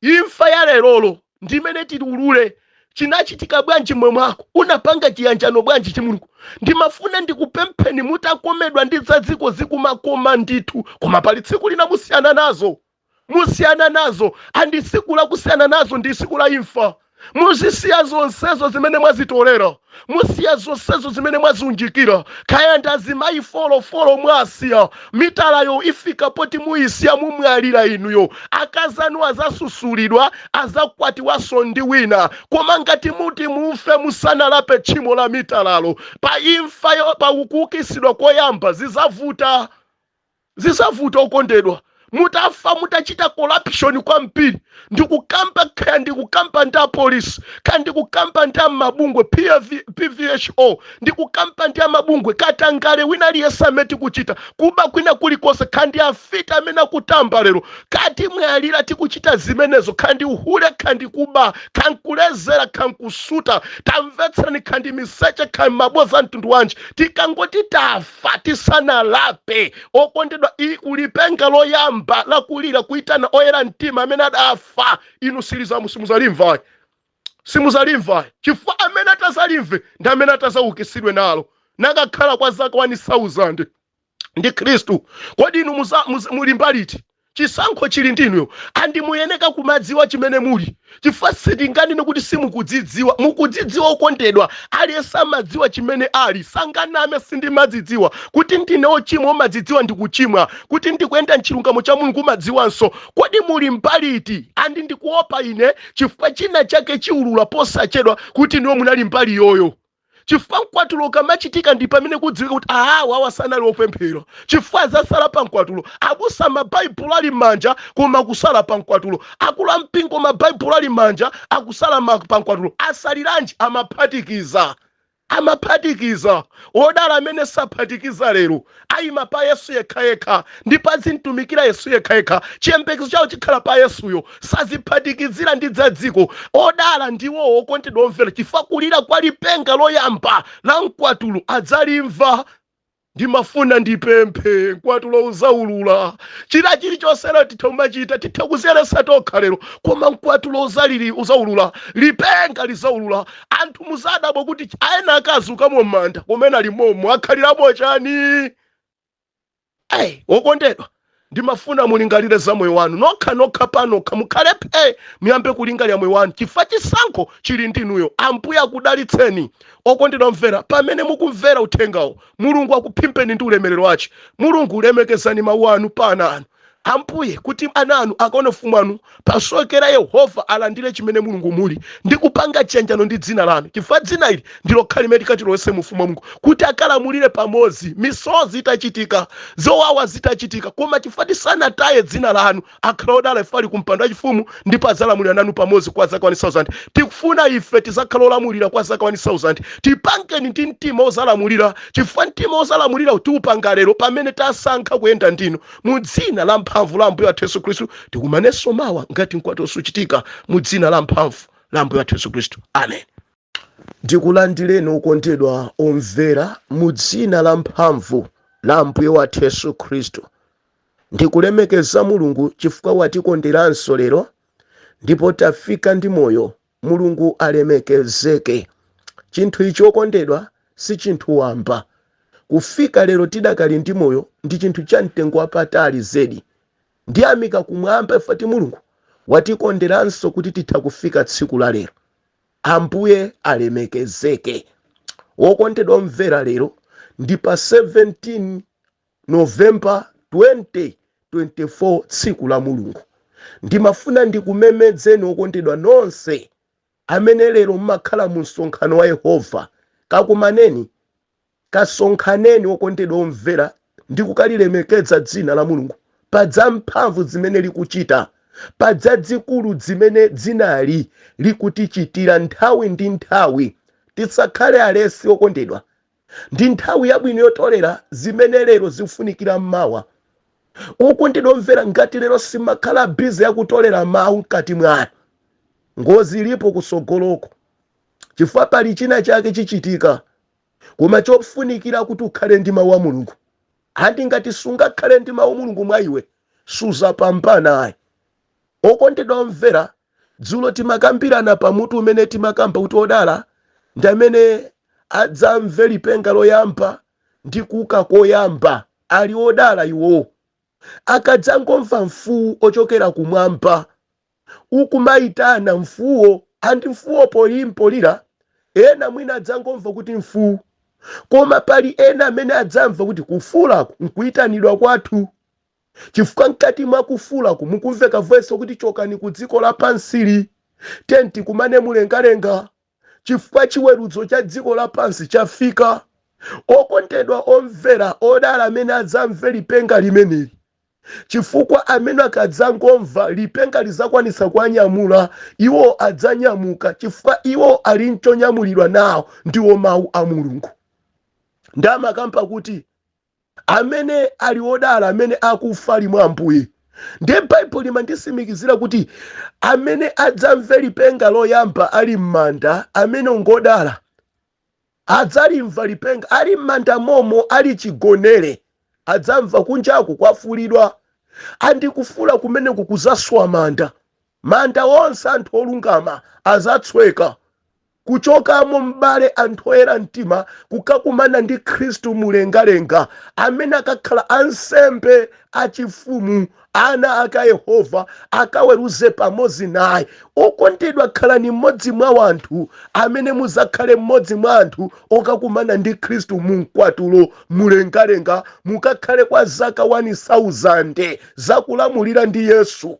imfa ya lerolo ndimene tiulule chinachitika bwanji mwe mwako, unapanga chiyanjano bwanji chi Mulungu. Ndimafuna ndikupempheni, mutakomedwa ndi za dziko, zikumakoma ndithu, koma pali tsiku lina musiyana nazo, musiyana nazo. And tsiku la kusiyana nazo ndi tsiku la imfa. Muzisiya zonsezo zimene mwazitolera, musiya zonsezo zimene mwaziunjikira. Kaya ndi azimayi folofolo mwasiya, mitalayo ifika poti muyisiya, mumwalira inuyo. Akazanu azasusulidwa, azakwatiwanso ndi wina. Koma ngati muti mufe musanalape tchimo la mitalalo, pa imfa pa kuukisidwa koyamba zizavuta, zizavuta. Okondedwa, mutafa, mutachita corruption kwambiri, ndikukamba kaya ndikukamba ndi apolisi, kaya ndikukamba ndi amabungwe PV, PVHO, ndikukamba ndi amabungwe, katangale wina aliyense amene tikuchita, kuba kwina kulikonse, kandi afita amene akutamba lero, kati mwalira tikuchita zimenezo, kandi uhule, kandi kuba, kankulezera, kankusuta, tamvetserani, kandi miseche, kandi maboza mtundu wanji, tikangoti tafa tisanalape, okondedwa, kulipenga loyamba lakulira kuitana oyera mtima amene adafa, inu silizamu simuzalimva, simuzalimva, chifukwa amene atazalimve ndi amene atazaukisidwe nalo nakakhala kwa zaka 1000 ndi Khristu. Kodi inu mulimba liti? Chisankho chili ndinuyo, and muyeneka kumadziwa chimene muli, chifukwa sitinganene kuti simukudzidziwa. Mukudzidziwa, okondedwa. Aliyense amadziwa chimene ali, sanganame, "Sindimadzidziwa kuti ndine ochimwa." Umadzidziwa ndi kuchimwa, kuti ndikuyenda mchilungamo cha Mulungu umadziwanso. Kodi muli mbali iti? And ndikuopa ine, chifukwa china chake chiulula posachedwa kuti niwo munali mbali yoyo, chifukwa mkwatulo ukamachitika ndi pamene kudziwika kuti awa awa sanali opemphera, chifukwa azasala pa mkwatulo. Abusa mabaibulo ali m'manja koma kusala pa mkwatulo, akulu ampingo mabaibulo ali m'manja akusala pa mkwatulo. Asaliranji? Amaphatikiza, amaphatikiza. Odala amene saphatikiza lero, ayima pa Yesu yekhayekha ndipo azimtumikira Yesu yekhayekha. Chiyembekezo chawo chikhala pa Yesuyo, saziphatikizira ndi za dziko. Odala ndiwo, okondedwa omvera, chifukwa kulira kwa lipenga loyamba la mkwatulo adzalimva. Ndimafuna ndipemphe, mkwatulo uzaulula china chilichonse. Lero titha kumachita, titha kuziyeresa tokha lero, koma mkwatulo uzaulula, lipenga lizaulula. Anthu muzadabwa kuti aena akazukamo m'manda kumene ali momo, akhaliramo chani? Ayi, wokondedwa, ndimafuna mulingalire za moyo wanu nokha nokha, panokha mukhale phe, muyambe kulingalira moyo wanu, chifukwa chisankho chili ndinuyo. Ambuye akudalitseni, okondedwa mvera, pamene mukumvera uthengawo. Mulungu akuphimbeni ndi ulemerero wace. Mulungu, lemekezani mawu anu pa ana anu, Ambuye, kuti ana anu akaone ufumu wanu. Pasokera Yehova alandire chimene Mulungu muli ndi kupanga chiyanjano ndi dzina lanu, chifukwa dzina ili ndilo khali limene tikatilowetse mu ufumu wa Mulungu, kuti akalamulire pamodzi. Misozi itachitika, zowawa zitachitika, koma chifukwa tisanataye dzina lanu, akhala odala ife ali kumpando wachifumu ndipo adzalamulira nanu pamodzi kwa zaka 1000. Tikufuna ife tizakhala olamulira kwa zaka 1000. Tipangeni ndi mtima ozalamulira, chifukwa mtima ozalamulira tiupanga lero pamene tasankha kuyenda ndinu. Mu dzina la mphamvu la Ambuye wathu Yesu Khristu, tikumanenso mawa ngati mkwatulo suchitika. Mu dzina la mphamvu la Ambuye wathu Yesu Khristu, amen. Ndikulandireni, okondedwa omvera, mu dzina la mphamvu la Ambuye wathu Yesu Khristu. Ndikulemekeza Mulungu chifukwa watikonderanso lero ndipo tafika ndi moyo. Mulungu alemekezeke. Chinthu ichi, okondedwa, si chinthu wamba. Kufika lero tidakali ndi moyo ndi chinthu cha mtengo wapatali zedi. Ndiyamika kumwamba ifati Mulungu watikonderanso kuti titha kufika tsiku la lero. Ambuye alemekezeke. Wokondedwa omvera, lero ndi pa 17 November 2024, tsiku la Mulungu. Ndimafuna ndikumemedzeni okondedwa nonse amene lero mmakhala mu msonkhano wa Yehova. Kakumaneni, kasonkhaneni okondedwa omvera, ndi kukalilemekeza dzina la Mulungu pa mphamvu zimene likuchita, pa zazikulu zimene dzinali likutichitira nthawi ndi nthawi. Tisakhale alesi okondedwa. Ndi nthawi yabwino yotolera zimene lero zikufunikira mmawa. Okondedwa omvera, ngati lero simakhala busy yakutolera mawu mkati mwanu, ngozi ilipo kusogoloko, chifukwa pali china chake chichitika. Koma chofunikira kuti ukhale ndi mawu a Mulungu. Andi ngati sungakhale ndi mawu Mulungu mwa iwe, suzapambana ayi. Okondedwa omvera, dzulo timakambirana pamutu umene timakamba kuti odala ndi amene adzamve lipenga loyamba ndi kuuka koyamba. Ali odala iwo akadzangomva mfuwu ochokera kumwamba ukumayitana mfuwo. Andi mfuwo polimpolira, ena mwina adzangomva kuti mfuwu, koma pali ena amene adzamva kuti kufuulaku nkuyitanidwa kwathu, chifukwa mkati mwa kufuulaku mukumveka voice kuti chokani ku dziko lapansili, tenti kumane mulengalenga, chifukwa chiweruzo cha dziko lapansi chafika. Okondedwa omvera, odala amene adzamve lipenga limeneli, chifukwa amene akadzangomva lipenga lizakwanisa kuanyamula iwo, adzanyamuka, chifukwa iwo ali nchonyamulidwa nawo, ndiwo mawu a Mulungu. Ndamakamba kuti amene ali odala amene akufa ali mwa Ambuye. Ndiye Baibulo limandisimikizira kuti amene adzamve lipenga loyamba ali m'manda, amene ngodala. Adzalimva lipenga ali m'manda momo, ali chigonere, adzamva kunjaku kwafulidwa. Andikufula kumeneku kuzaswa manda. Manda onse anthu olungama azatsweka, kuchokamo m'bale anthu oyera mtima kukakumana ndi Khristu mulengalenga, amene akakhala ansembe achifumu, ana aka Yehova, akaweruze pamodzi naye. Okondedwa, khalani mmodzi mwa wanthu amene muzakhale mmodzi mwa anthu okakumana ndi Khristu mu mkwatulo mulengalenga, mukakhale kwa zaka 1000 zakulamulira ndi Yesu.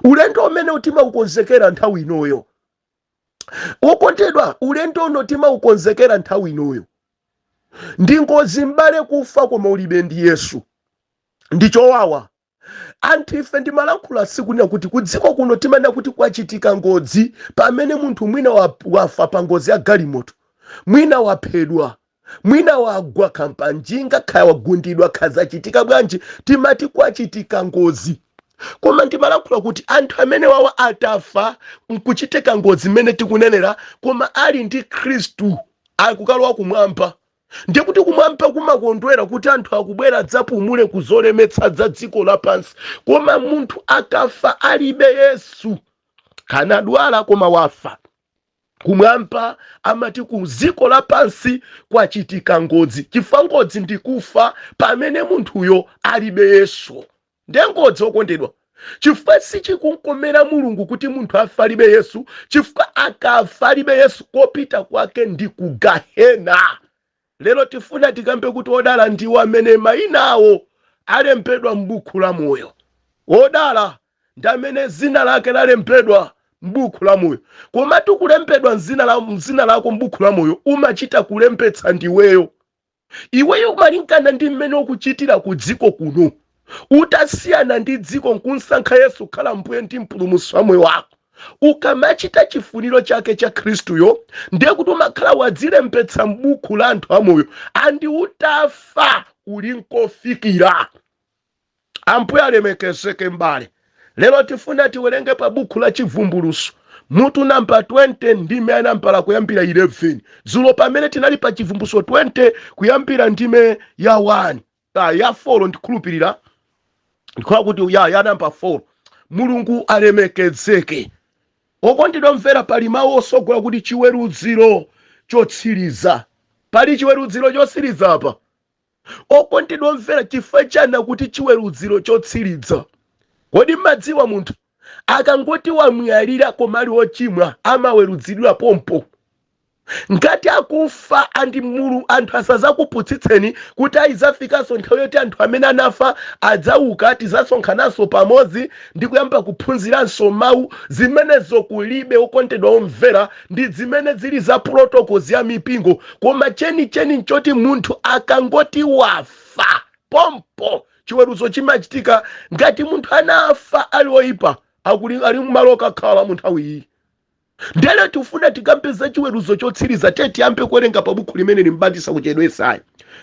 Ulendo umene timaukonzekera nthawi inoyo, okondedwa, ulendo uno timaukonzekera nthawi inoyo. Ndi ngozi m'bale kufa koma ulibe ndi Yesu, ndi chowawa. Anthu ife ndimalankhula tsiku lina kuti ku dziko kuno timanena kuti kwachitika ngozi pamene munthu mwina wafa pa ngozi ya galimoto, mwina waphedwa, mwina wagwa kampanjinga, khaya wagundidwa, khazachitika bwanji, timati kwachitika ngozi. Koma ndimalankhula kuti anthu amene wawa atafa nkuchitika ngozi imene tikunenera, koma ali ndi Khristu, akukalowa kumwamba. Ndiye kuti kumwamba kumakondwera kuti anthu akubwera adzapumule kuzolemetsa za dziko lapansi. Koma munthu akafa alibe Yesu, kanadwala koma wafa, kumwamba amati ku dziko lapansi kwachitika ngozi, chifukwa ngozi ndikufa pamene munthuyo alibe Yesu. Ndiye ngozi okondedwa, chifukwa sichikunkomera Mulungu kuti munthu afe alibe Yesu, chifukwa akafa alibe Yesu kopita kwake ndi ku gahena. Lero tifuna tikambe kuti odala ndiwo amene mayina awo alembedwa m'buku la moyo. Odala ndi amene zina lake lalembedwa m'buku la moyo. Komatu kulembedwa mzina lako m'buku la moyo umachita kulembetsa ndiweyo. Iweyo umalingana ndi mmene ukuchitira ku dziko kuno. Utasiyana ndi dziko nkunsankha Yesu kukhala Mbuye ndi Mpulumutsi wa moyo wako, ukamachita chifuniro chake cha Khristuyo, ndiye kuti umakhala wadzilembetsa m'buku la anthu amoyo. Andi utafa uli nkofikira. Ambuye alemekezeke. Mbale, lero tifuna tiwerenge pa buku la Chivumbuluso mutu namba 20, ndime ya nambala kuyambira 11. Dzulo pamene tinali pa Chivumbuluso 20 kuyambira ndime ya 1, ya 4, ndikhulupirira ndikhala kuti ya namba 4. Mulungu alemekezeke. Okondedwa mvera, pali mawu osogola kuti chiweruziro chotsiriza. Pali chiweruziro chotsiriza apa, okondedwa omvera. Chifukwa chani kuti chiweruziro chotsiriza? Kodi mmadziwa munthu akangoti wamwalira koma ali wochimwa amaweruzidwa pompo ngati akufa? Andi mulu anthu asazakuputsitseni kuti ayizafikanso nthawi yoti anthu amene anafa adzauka, tizasonkhananso pamodzi ndi kuyamba kuphunziranso mawu. Zimenezo kulibe, okondedwa omvera, ndi zimene zili za protocols ya mipingo. Koma chenicheni nchoti munthu akangoti wafa, pompo chiweruzo chimachitika. Ngati munthu anafa ali oyipa, akuli ali mmalo okakhala mu nthawi iyi. Ndele tifuna tikampeza chiweruzo chotsiriza. Te tiyambe kuwerenga pa buku limene limbandisa kuchedwesayi.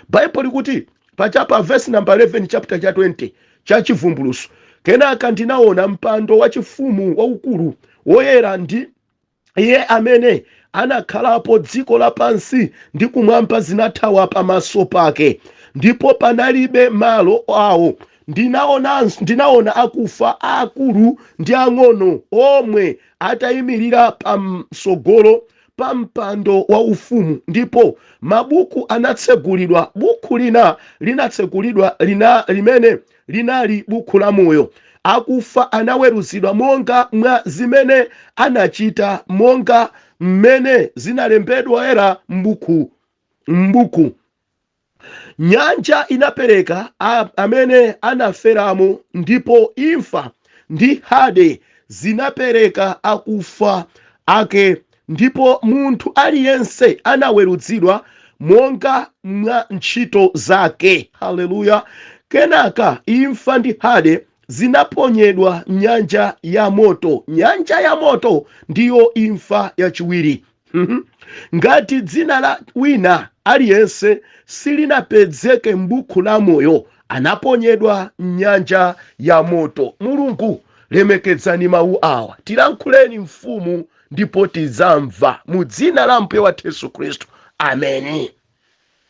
Baibulo likuti pachapa verse number 11, chapter cha 20 cha Chivumbuluso: "Kenaka ndinaona mpando wachifumu waukulu woyera ndi iye amene anakhalapo. Dziko lapansi ndi kumwamba zinathawa pamaso pake, ndipo panalibe malo awo. Ndinaona akufa, aakulu ndi ang'ono omwe, atayimirira pamsogolo pa mpando waufumu, ndipo mabuku anatsegulidwa. Buku lina linatsegulidwa lina, limene linali buku la moyo. Akufa anaweruzidwa monga mwa zimene anachita, monga mmene zinalembedwera m'buku. Nyanja inapereka amene anaferamo, ndipo imfa ndi Hade zinapereka akufa ake, ndipo munthu aliyense anaweruzidwa monga mwa ntchito zake." Haleluya! "Kenaka imfa ndi Hade zinaponyedwa nyanja ya moto. Nyanja ya moto ndiyo imfa yachiwiri. Ngati dzina la wina aliyense silinapezeke m'buku la moyo, anaponyedwa mnyanja ya moto." Mulungu, lemekedzani mawu awa, tilankhuleni mfumu, ndipo tidzamva, mu dzina la Mbuye wathu Yesu Khristu, ameni.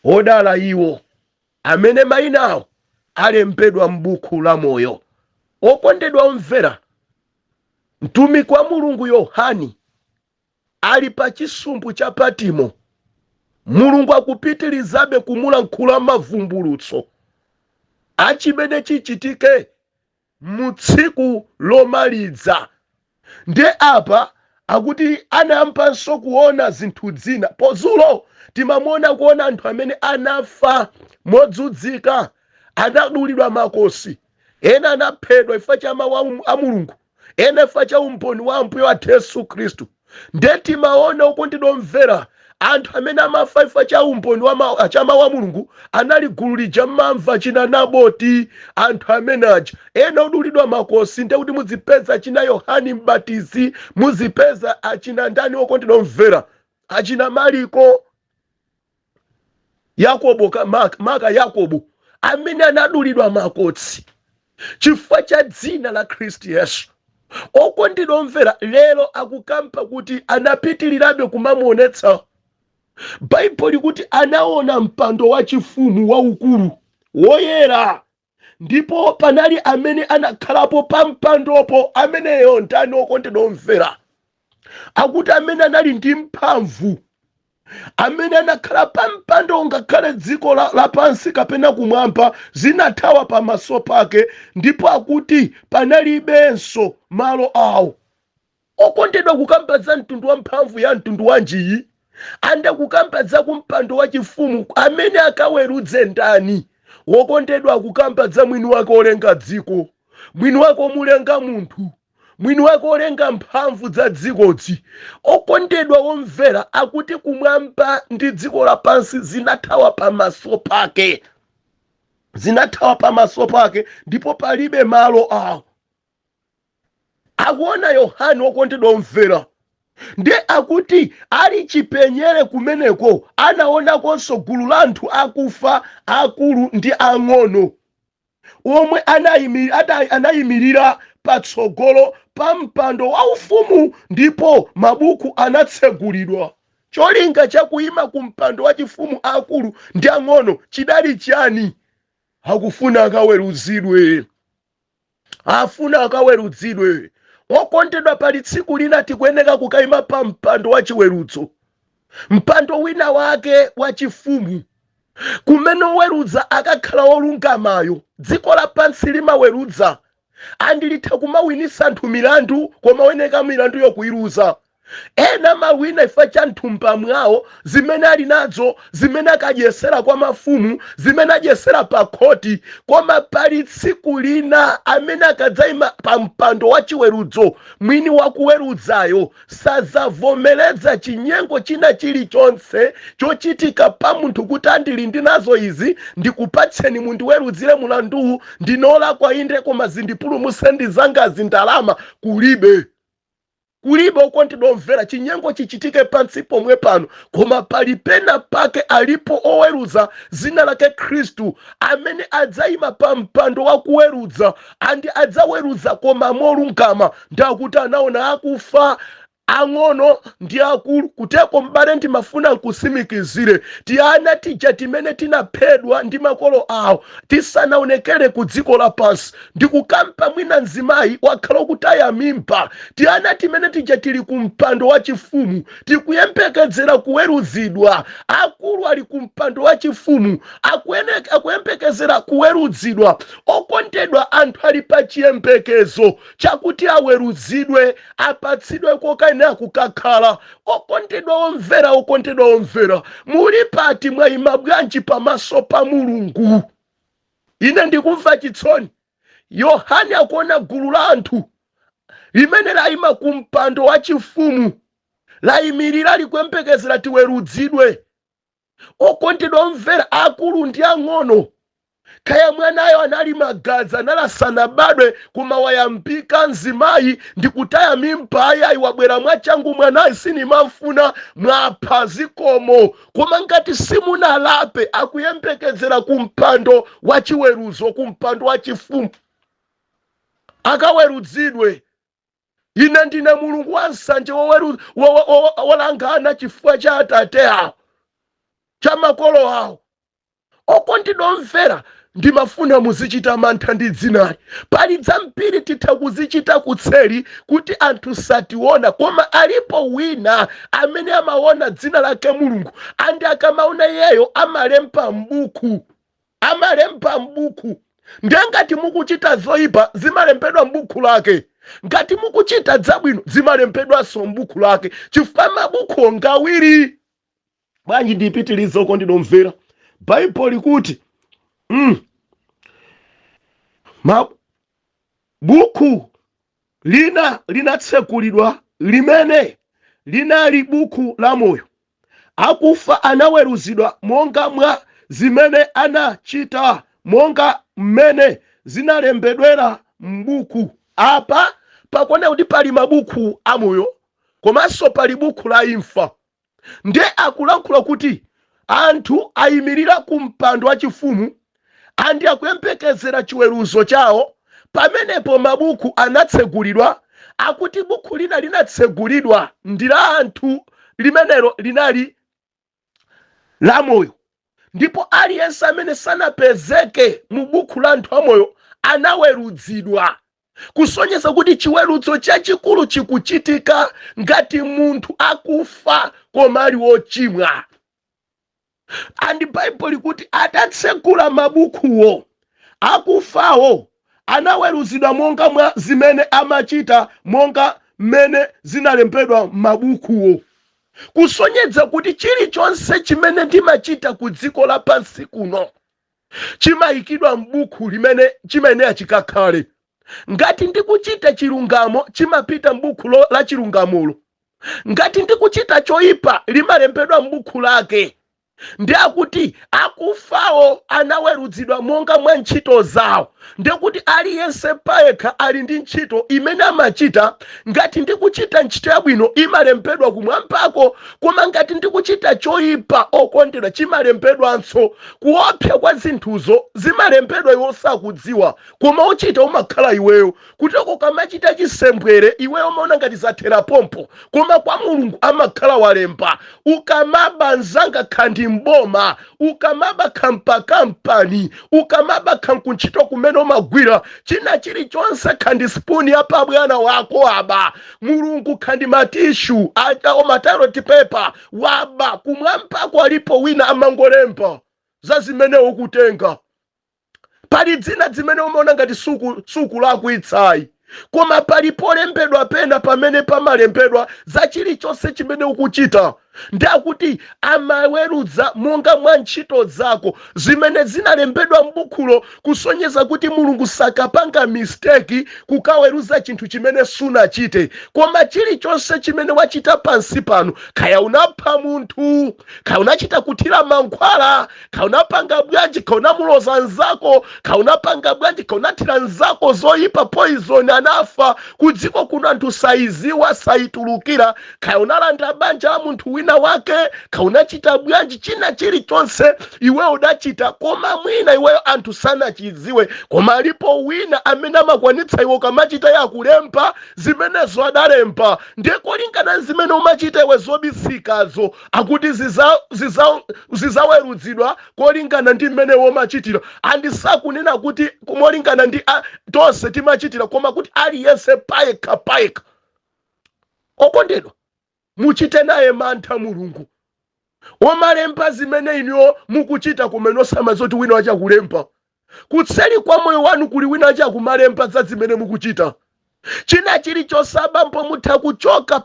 Odala iwo amene mayina awo alembedwa m'buku la moyo. Okondedwa omvera, mtumiki wa Mulungu Yohani ali pa chisumbu cha Patimo. Mulungu akupitirizabe kumulankhula mavumbulutso achimene chichitike mu tsiku lomaliza. Ndiye apa akuti anayambanso kuona zinthu zina. Pozulo timamuona kuona anthu amene anafa modzudzika, anadulidwa makosi, ena anaphedwa chifukwa cha mawu a Mulungu, ena chifukwa cha umboni wa Ambuye wathu Yesu Khristu. Ndiye timaona, okondedwa omvera, anthu amene amafa chifukwa cha umboni cha mawu a Mulungu anali gulu lija mmamva china Naboti, anthu amene aja, ena odulidwa makosi. Ndiye kuti muzipeza china Yohani Mbatizi, muzipeza achina ndani, okondedwa omvera, achina Mariko, Yakobo, maka Yakobo, amene anadulidwa makosi chifukwa cha dzina la Khristu Yesu. Okondedwa omvera, lero akukampa kuti anapitirirabe kumamuonetsa. Baibulo likuti anaona mpando wachifumu waukulu woyera, ndipo panali amene anakhalapo pa mpandopo. Ameneyo ndani, okondedwa omvera? Akuti amene anali ndi mphamvu, amene anakhala pa mpando, ngakhale dziko lapansi kapena kumwamba zinathawa pamaso pake, ndipo akuti panalibenso malo awo. Okondedwa, kukamba za mtundu wa mphamvu ya mtundu wanjiyi, anda kukamba za kumpando wachifumu, amene akawerudze ndani? Wokondedwa, akukamba za mwini wake olenga dziko, mwini wake omulenga munthu, mwini wake olenga mphamvu za dzikodzi. Okondedwa womvera, akuti kumwamba ndi dziko lapansi zinathawa pamaso pake, zinathawa pamaso pake, ndipo palibe malo awo. Akuona Yohane, wokondedwa omvera. Ndiye akuti ali chipenyere kumeneko, anaonakonso gulu la anthu akufa, akulu ndi ang'ono omwe, anayimirira patsogolo pa mpando waufumu, ndipo mabuku anatsegulidwa. Cholinga chakuyima ku mpando wachifumu akulu ndi ang'ono chidali chani? Akufuna akaweruzidwe, afuna akaweruzidwe. Okondedwa, pali tsiku lina tikuyeneka kukayima pa mpando wa chiweruzo. Mpando wina wake wachifumu kumene oweruza akakhala olungamayo. Dziko lapansi limaweruza and litha kumawinisa anthu milandu, koma oyeneka milandu yokuiluza. Ena amawina chifukwa cha mthumba mwawo, zimene ali nazo, zimene akadyesera kwa mafumu, zimene adyesera pa khoti. Koma pali tsiku lina amene akadzayima pa mpando wa chiweruzo, mwini wakuwerudzayo sazavomereza chinyengo china chilichonse chochitika pa munthu kuti andili ndi nazo izi, ndikupatseni mundiwerudzire mulanduwu, ndinolakwa inde, koma zindipulumutse ndi zangazi ndalama. Kulibe, kulibe, okondedwa omvera. Chinyengo chichitike pansi pomwe pano, koma pali pena pake alipo oweruza, zina lake Khristu, amene adzayima pa mpando wa kuweruza and adzaweruza koma molungama. Ndakuti anaona akufa, ang'ono ndi akulu. Kuteko m'bale, ndimafuna nkusimikizire, tiana tija timene tinaphedwa ndi makolo awo tisanaonekere ku dziko lapansi, ndikukampa mwina mzimayi wakhala kutaya mimba, tiana timene tija tili ku mpando wachifumu, tikuyembekezera kuweruzidwa. Akulu ali ku mpando wachifumu, akuyembekezera kuweruzidwa. Okondedwa, anthu ali pa chiyembekezo chakuti aweruzidwe, apatsidwe kokayenera kukakhala. Okondedwa omvera, okondedwa omvera, muli pati? Mwayima bwanji pamaso pa Mulungu? Ine ndikumva chitsoni. Yohane akuona gulu la anthu limene layima ku mpando wachifumu, layimirira, likuyembekezera tiweruzidwe. Okondedwa omvera, akulu ndi ang'ono, kaya mwanayo anali magazi, analasanabadwe, koma wayambika mzimayi ndikutaya mimba, ayayi, wabwera mwachangu mwanayi, sinimamfuna, mwapha, zikomo. Koma ngati simunalape, akuyembekezera ku mpando wachiweruzo, ku mpando wachifumu akaweruzidwe. Ine ndine Mulungu wa nsanje, wolangana chifukwa cha atate awo, cha makolo awo. Okondedwa omvera, ndimafuna muzichita mantha ndi dzinali. Pali zambiri titha kuzichita kutseri kuti anthu sationa, koma alipo wina amene amaona, dzina lake Mulungu, and akamaona iyeyo amalemba m'buku, amalemba m'buku. Ndiye ngati mukuchita zoyipa, zimalembedwa m'buku lake. Ngati mukuchita zabwino, zimalembedwanso m'buku lake, chifukwa mabuku ngawiri. Bwanji ndipitilize, okondedwa omvera? Baibulo likuti buku lina linatsekulidwa limene linali buku la moyo. Akufa anaweruzidwa monga mwa zimene anachita, monga mmene zinalembedwera m'buku. Apa pakuoneka kuti pali mabuku amoyo komanso pali buku la imfa. Ndiye akulankhula kuti anthu ayimirira ku mpando wachifumu and akuyembekezera chiweruzo chawo. Pamenepo mabuku anatsegulidwa. Akuti buku lina linatsegulidwa ndi la anthu, limenelo linali la moyo, ndipo aliyense amene sanapezeke mu buku la anthu amoyo anaweruzidwa, kusonyeza kuti chiweruzo chachikulu chikuchitika ngati munthu akufa koma ali wochimwa. And Baibulo likuti atatsegula mabukuwo, akufawo anaweruzidwa monga mwa zimene amachita, monga mmene zinalembedwa m'mabukuwo, kusonyeza kuti chilichonse chimene ndimachita ku dziko lapansi kuno chimayikidwa m'buku limene chimayenera chikakhale. Ngati ndikuchita chilungamo, chimapita m'buku la chilungamolo. Ngati ndikuchita choyipa, limalembedwa m'buku lake. Ndi akuti akufawo anaweruzidwa monga mwa ntchito zawo. Ndekuti aliyense payekha ali ndi ntchito imene amachita. Ngati ndikuchita ntchito yabwino, imalembedwa kumwambako, koma ngati ndikuchita choyipa, okondedwa, chimalembedwanso. Kuopsa kwa zinthuzo, zimalembedwa iwe osakudziwa, koma ochita umakhala iweyo. Kuteko kamachita chisembwere, iweyo umaona ngati zathera pompo, koma kwa Mulungu amakhala walemba. Ukamaba mzanga, khandi mboma, ukamaba khampa kampani, ukamaba khankuntchito kumene imene umagwira, china chilichonse, khandi spoon ya pabwana wako aba Mulungu, khandi ma tissue, ma toilet paper waba. Kumwambako alipo wina amangolemba za zimene ukutenga. Pali dzina zimene umaona ngati sukulakwitsayi, koma pali polembedwa pena pamene pamalembedwa za chilichonse chimene ukuchita. Ndakuti amaweruza monga mwa ntchito zako zimene zinalembedwa m'bukhulo, kusonyeza kuti Mulungu sakapanga mistake kukaweruza chinthu chimene sunachite. Koma chilichonse chimene wachita pansi pano, kaya unapha munthu, kaya unachita kuthira mankhwala, kaya unapanga bwanji, kaya unamuloza nzako, kaya unapanga bwanji, kaya unathira nzako zoyipa, poison, anafa, kudziko kuno anthu saiziwa, saitulukira, kaya unalanda banja la munthu wina wake, kaya unachita bwanji, china chilichonse iweyo udachita, koma mwina iweyo anthu sanachidziwe, koma alipo wina amene amakwanitsa iwe ukamachita yakulemba zimenezo adalemba. Ndiye kolingana zimene umachita iwe zobisikazo, akuti zizaweruzidwa kolingana ndi mmene womachitira. Andisakunena kuti molingana ndi tonse timachitira, koma kuti aliyense payekha payekha. Okondedwa, muchite naye mantha Mulungu womalemba zimene inuyo mukuchita, kumene osamazoti wina wachakulemba. Kutseri kwa moyo wanu kuli wina wachakumalemba za zimene mukuchita. China chilichonse, abambo, mutha kuchoka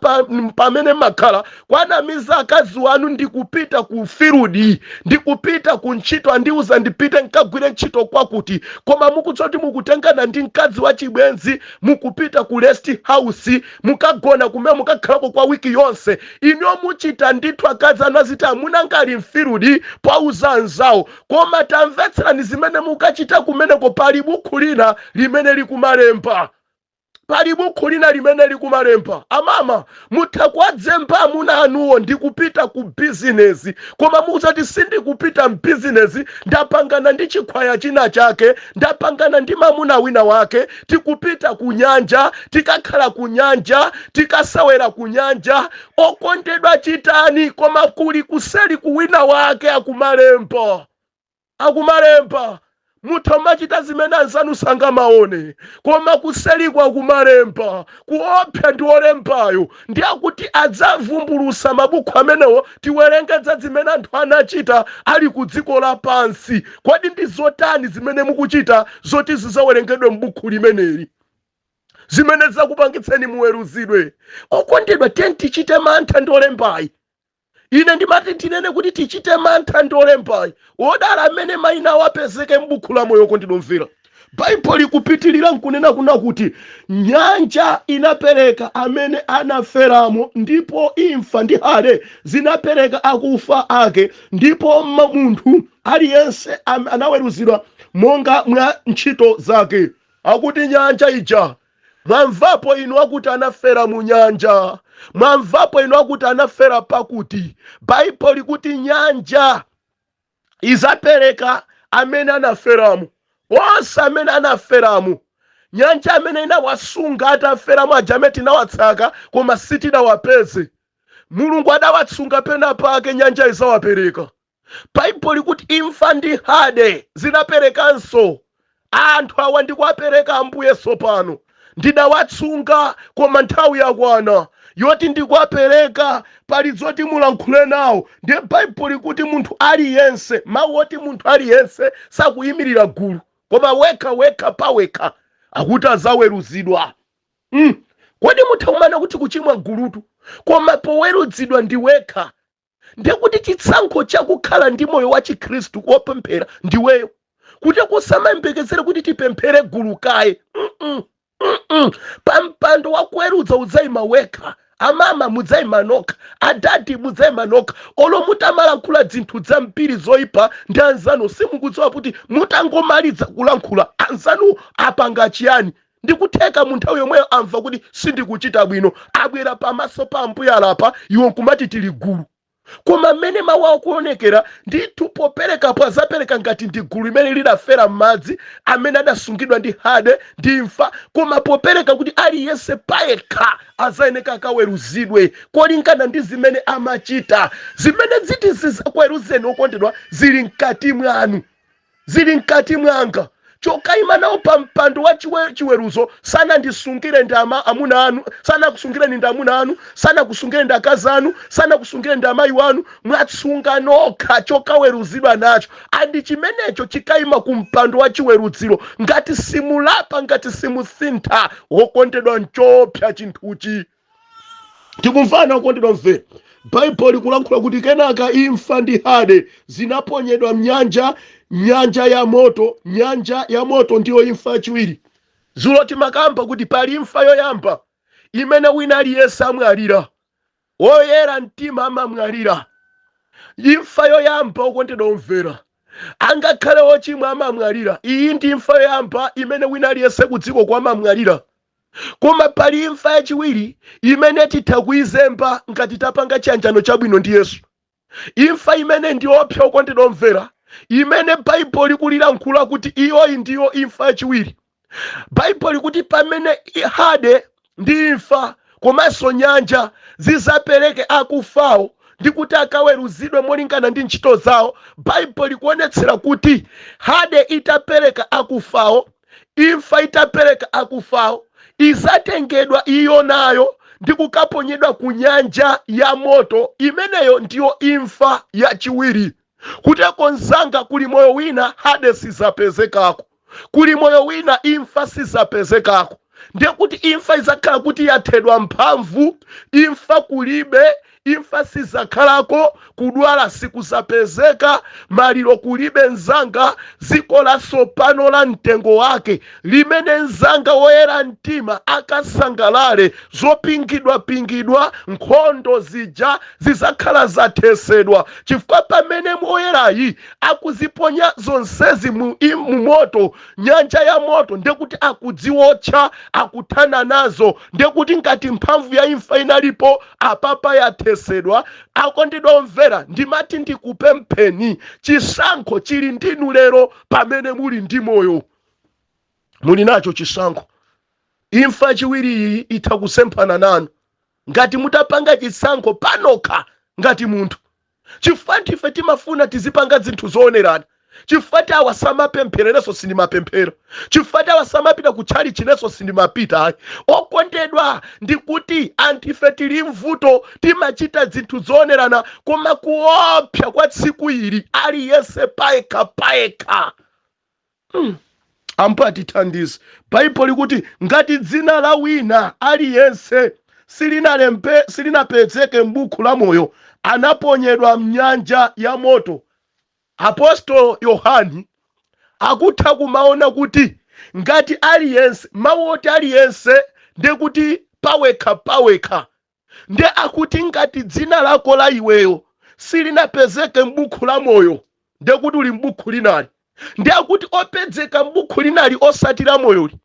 pamene makhala, kwanamiza akazi wanu, ndikupita ku field, ndikupita ku ntchito, andiuza ndipite nkagwire ntchito kwakuti, koma mukudziwa kuti mukutengana ndi mkazi wa chibwenzi, mukupita ku rest house, mukagona kumene, mukakhalako kwa wiki yonse. Inuyo muchita ndithu, akazi anu aziti amuna ngali m'field, pauza anzawo. Koma tamvetserani, zimene mukachita kumeneko, pali bukhu lina limene likumalemba, pali bukhu lina limene likumalemba. Amama, mutha kuwadzemba amuna anuwo ndikupita ku bizinesi, koma mukuti sindikupita mbizinesi, ndapangana ndi chikhwaya china chake, ndapangana ndi mamuna wina wake, tikupita ku nyanja, tikakhala ku nyanja, tikasewera ku nyanja. Okondedwa, chitani, koma kuli kuseli ku wina wake akumalemba, akumalemba. Mutha machita zimene anzanu sangamaone, koma kuselikwa akumalemba. Kuopsa ndi olembayo, ndi akuti adzavumbulusa mabuku amenewo, tiwerengedza zimene anthu anachita ali ku dziko lapansi. Kodi ndi zotani zimene mukuchita zoti zizawerengedwe m'buku limeneli, zimene zakupangitseni muweruzidwe? Okondedwa, tiye tichite mantha ndi olembayi. Ine ndimati ndinene kuti tichite mantha ndi olembayi. Wodala amene mayina awo apezeke m'buku la moyo. Kondidomvera, Baibulo likupitilira nkunena kuna kuti nyanja inapereka amene anaferamo, ndipo imfa ndi Hade zinapereka akufa ake, ndipo munthu aliyense anaweruzidwa monga mwa ntchito zake. Akuti nyanja ija, mwamvapo inu akuti anafera mu nyanja? Mwamvapo inu akuti anafera pakuti? Baibulo likuti nyanja izapereka amene anaferamo, onse amene anaferamo. Nyanja amene inawasunga ataferamo aja amene tinawatsaka koma sitinawapeze, Mulungu adawatsunga pena pake, nyanja izawapereka. Baibulo likuti imfa ndi Hade zinaperekanso anthu awa, ndikuwapereka Ambuye tsopano, ndidawatsunga koma nthawi yakwana yoti ndikuwapereka, pali zoti mulankhule nawo. Ndiye Baibulo likuti munthu aliyense, mawu oti munthu aliyense sakuyimirira gulu, koma wekha wekha pawekha, akuti azaweruzidwa. Kodi mutha kumana kuti kuchimwa gulutu, koma poweruzidwa ndi wekha. Ndiye kuti chitsankho chakukhala ndi moyo wa Chikhristu wopemphera ndiweyo, kuti kusamayembekezere kuti tipemphere gulu kaye. Pa mpando wakuweruza udzayima wekha. Amama, mudzayima nokha. Adadi, mudzayima nokha. Olo mutamalankhula zinthu zambiri zoyipa ndi anzanu, simukudziwa kuti mutangomaliza kulankhula anzanu apanga chiyani. Ndikutheka mu nthawi yomweyo amva kuti sindikuchita bwino, abwera pamaso pa Ambuye, alapa. Iwo nkumati tili gulu, koma mmene mawu akuonekera ndithu, poperekapo azapereka ngati ndi gulu limene lidafera m'madzi, amene adasungidwa ndi Hade ndi imfa. Koma popereka kuti aliyense payekha azayeneka akaweruzidwe kolingana ndi zimene amachita. Zimene ziti zizakuweruzeni, okondedwa, zili mkati mwanu, zili mkati mwanga. Chokayima nawo pa mpando wa chiweruzo. Sanandisungire ndi amuna anu, sanakusungireni ndi amuna anu, sanakusungire ndi akazi anu, sanakusungire ndi amayi wanu. Mwatsunga nokha chokaweruzidwa nacho, and chimenecho chikayima ku mpando wa chiweruziro ngati simulapa, ngati simusintha. Wokondedwa, nchopsa chinthuchi. Tikumvana, okondedwa mvera? Baibulo likulankhula kuti kenaka imfa ndi Hade zinaponyedwa mnyanja, nyanja ya moto. Nyanja ya moto ndiyo imfa yachiwiri. Zulo timakamba kuti pali imfa yoyamba imene wina aliyense amwalira, woyera mtima amamwalira. Imfa yoyamba, okondedwa omvera, angakhale ochimwa amamwalira. Iyi ndi imfa yoyamba imene wina aliyense ku dziko kwa amamwalira. Koma pali imfa yachiwiri imene titha kuyizemba ngati tapanga chiyanjano chabwino ndi Yesu. Imfa imene ndi opsa, okondedwa omvera, imene Baibulo likulilankhula kuti iyoyi ndiyo imfa yachiwiri. Baibulo likuti pamene Hade ndi imfa komanso nyanja zizapereke akufawo ndi kuti akaweruzidwe molingana ndi ntchito zawo, Baibulo likuonetsera kuti Hade itapereka akufawo, imfa itapereka akufawo, izatengedwa iyo nayo ndi kukaponyedwa ku nyanja ya moto. Imeneyo ndiyo imfa yachiwiri. Kuteko mzanga, kuli moyo wina Hade sizapezekako, kuli moyo wina imfa sizapezekako. Ndiye kuti imfa izakhala kuti yathedwa mphamvu. Imfa kulibe, imfa sizakhalako, kudwala sikuzapezeka, maliro kulibe mzanga. Dziko latsopano la mtengo wake limene mzanga woyera mtima akasangalale, zopingidwapingidwa, nkhondo zija zizakhala zathesedwa, chifukwa pamene woyerayi akuziponya zonsezi mu moto, nyanja ya moto, ndekuti akudziwotcha, akuthana nazo. Ndekuti ngati mphamvu ya imfa inalipo, apapa yathesedwa. Akondedwa omvera, ndimati ndikupempheni, chisankho chili ndinu lero. Pamene muli ndi moyo, muli nacho chisankho. Imfa yachiwiri iyi itha kusemphana nanu ngati mutapanga chisankho panokha ngati munthu, chifukwa ndife timafuna tizipanga zinthu zoonerana. Chifukwa ti awa samapemphera, inenso sindimapemphera. Chifukwa ti awa samapita kutchalichi, inenso sindimapita. Ayi, okondedwa, ndikuti anthu ife tili mvuto, timachita zinthu zoonerana. Koma kuopsa kwa tsiku ili, aliyense payekha payekha. Ambuye atithandize. Baibulo likuti ngati dzina la wina aliyense silinapezeke m'buku la moyo, anaponyedwa mnyanja ya moto. Apostolo Yohani akutha kumaona kuti ngati aliyense, mawu oti aliyense ndekuti pawekha pawekha, nde akuti ngati dzina lako la iweyo silinapezeke m'buku la moyo, ndekuti uli m'buku linali. Ndi akuti opezeka m'buku linali osati la moyoli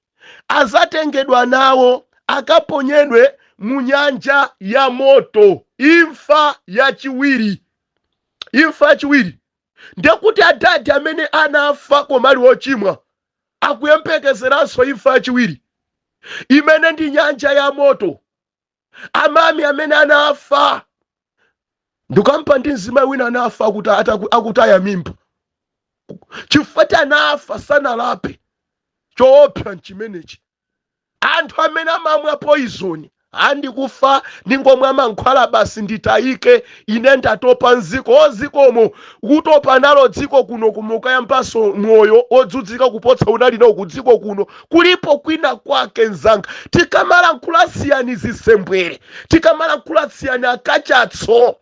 azatengedwa nawo akaponyedwe mu nyanja ya moto, imfa yachiwiri. Imfa yachiwiri, ndekuti adadi amene anafa koma ali ochimwa akuyembekezeranso imfa yachiwiri imene ndi nyanja ya moto. Amami amene anafa, ndikampa ndi mzimayi wina anafa akutaya mimba, chifukwa ti anafa sanalape. Choopsa nchimenechi. Anthu amene amamwa poison, andikufa ndingomwa mankhwala basi, nditayike, ine ndatopa mziko. Ozikomo kutopa nalo dziko kuno, kumukayambanso moyo odzudzika kupotsa unali nawo ku dziko kuno. Kulipo kwina kwake mzanga. Tikamalankhula, siyani zisembwere. Tikamalankhula, siyani akachatso,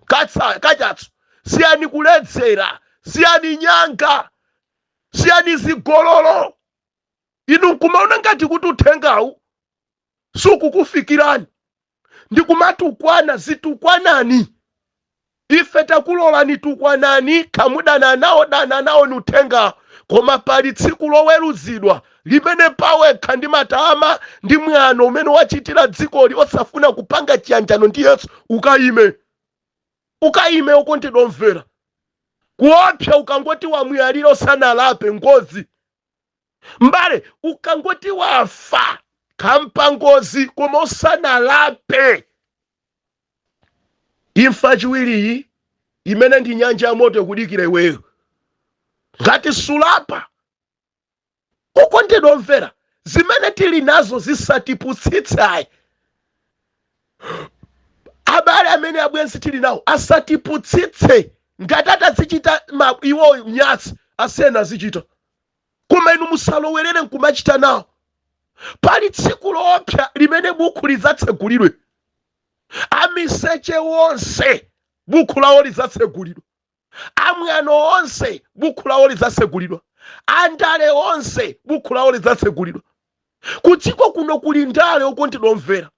kachatso, siyani kuledzera, siyani nyanga, siyani zigololo. Inu nkumaona ngati kuti uthengawu sukukufikirani, ndikumatukwana. Zitukwanani, ife takulolani, tukwanani. Kamudana nawo, dana nawo ni uthenga. Koma pali tsiku loweruzidwa limene pawekha ndi matama ndi mwano umene wachitira dzikoli osafuna kupanga chiyanjano ndi Yesu, ukayime, ukayime. Okondedwa omvera, kuopsa ukangoti wamwalira osanalape, ngozi mbale. Ukangoti wafa khampa ngozi koma osanalape, imfa chiwiriyi imene ndi nyanja ya moto ikudikira iweyo ngati sulapa. Okondedwa omvera, zimene tili nazo zisatiputsitse ayi. Abale amene abwenzi tili nawo asatiputsitse. Ngati atazichita iwo nyatsi, asiyeni azichita, koma inu musalowerere nkumachita nawo. Pali tsiku loopsa limene bukhu lidzatsegulidwe. Amiseche wonse bukhu lawo lidzatsegulidwa, amwano onse bukhu lawo lidzatsegulidwa, andale onse bukhu lawo lidzatsegulidwa. Kudziko kuno kuli ndale, okondedwa omvera.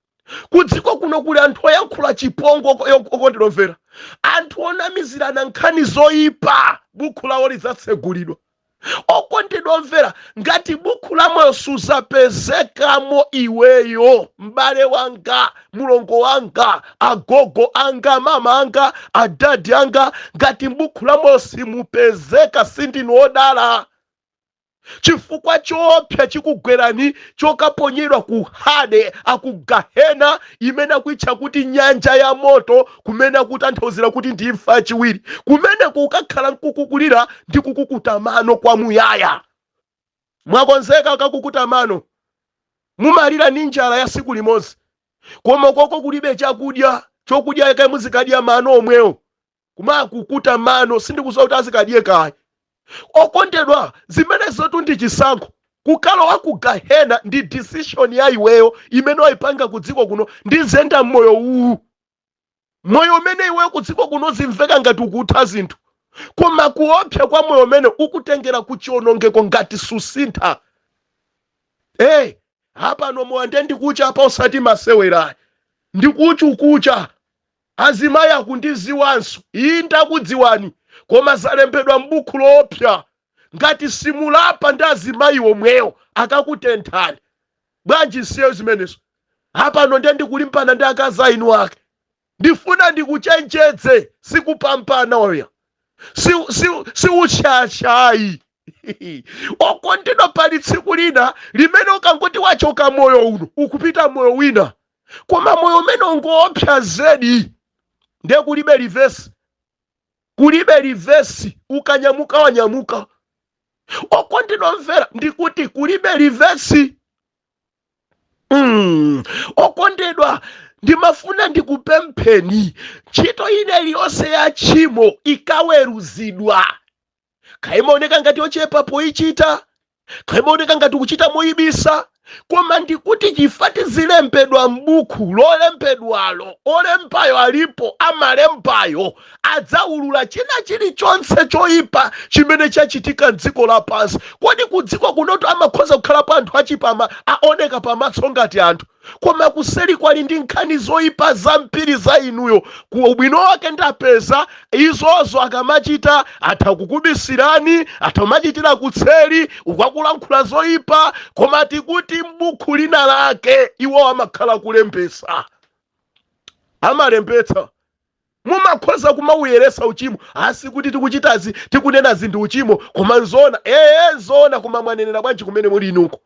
Kudziko kuno kuli anthu oyankhula chipongwe, okondedwa omvera, anthu onamizirana nkhani zoyipa. Bukhu lawo lidzatsegulidwa. Okondedwa omvera, ngati bukhu la moyo suzapezekamo iweyo, m'bale wanga, mulongo wanga, agogo anga, mama anga, adadi anga, ngati m'bukhu la moyo simupezeka, sindinu odala, chifukwa choopsa chikugwerani chokaponyedwa ku hade, akugahena imene akuitcha kuti nyanja ya moto, kumene akutanthauzira kuti ndi imfa yachiwiri, kumene kukakhala nkukukulira ndi kukukuta mano kwamuyaya. Mwakonzeka kakukuta mano? Mumalira ndi njala ya siku limodzi, koma koko kulibe chakudya. Chokudya kaye muzikadya mano omwewo, kumakukuta mano. Sindikudziwa kuti azikadye kaye. Okondedwa, zimenezotu ndi chisankho. Kukalowa ku gahena ndi decision ya iweyo imene wayipanga ku dziko kuno. Ndizenda mmoyo uwu, moyo umene iweyo ku dziko kuno zimveka ngati ukutha zinthu, koma kuopsa kwa moyo umene ukutengera ku chiwonongeko ngati susintha. Hey, apano moyo nde ndikucha apa, usati masewera, ndikuchi ukucha. Azimayi akundiziwanso, iyi ndakudziwani, koma zalembedwa m'buku loopsa. Ngati simulapa, ndi azimayi omwewo akakutenthani. Bwanji nsiyo zimenezo? Apano nde ndikulimbana ndi akazi ainu ake. Ndifuna ndikuchenjedze, sikupampana oya, si uchashayi. Okondedwa, pali tsiku lina limene ukangoti wachoka moyo uno, ukupita moyo wina, koma moyo umene ungoopsa zedi. Ndiye kulibe reverse, kulibe reverse. Ukanyamuka, wanyamuka. Okondedwa mvera, ndikuti kulibe reverse. Okondedwa, ndimafuna ndikupempheni, ntchito ina iliyonse ya tchimo ikaweruzidwa. Kaimaoneka ngati yochepa poyichita, kaimaoneka ngati kuchita moyibisa, koma ndikuti chifukwa tizilembedwa m'buku lolembedwalo, olembayo alipo, amalembayo adzaulula china chilichonse choyipa chimene chachitika mdziko lapansi. Kodi ku dziko kunotu amakhoza kukhalapo anthu achipama aoneka pamaso ngati anthu, koma kuseri kwali ndi nkhani zoyipa zambiri za inuyo? Ku ubwino wake ndapeza izozo akamachita atha kukubisirani, atha kumachitira kutseri, ukakulankhula zoyipa, koma tikuti m'buku lina lake iwo amakhala kulembesa, amalembetsa. Mumakhoza kumauyeresa uchimo, asi kuti tikuchitazi, tikunena zinthu uchimo, koma nzona? Ee, nzona, koma mwanenera bwanji kumene muli inuko?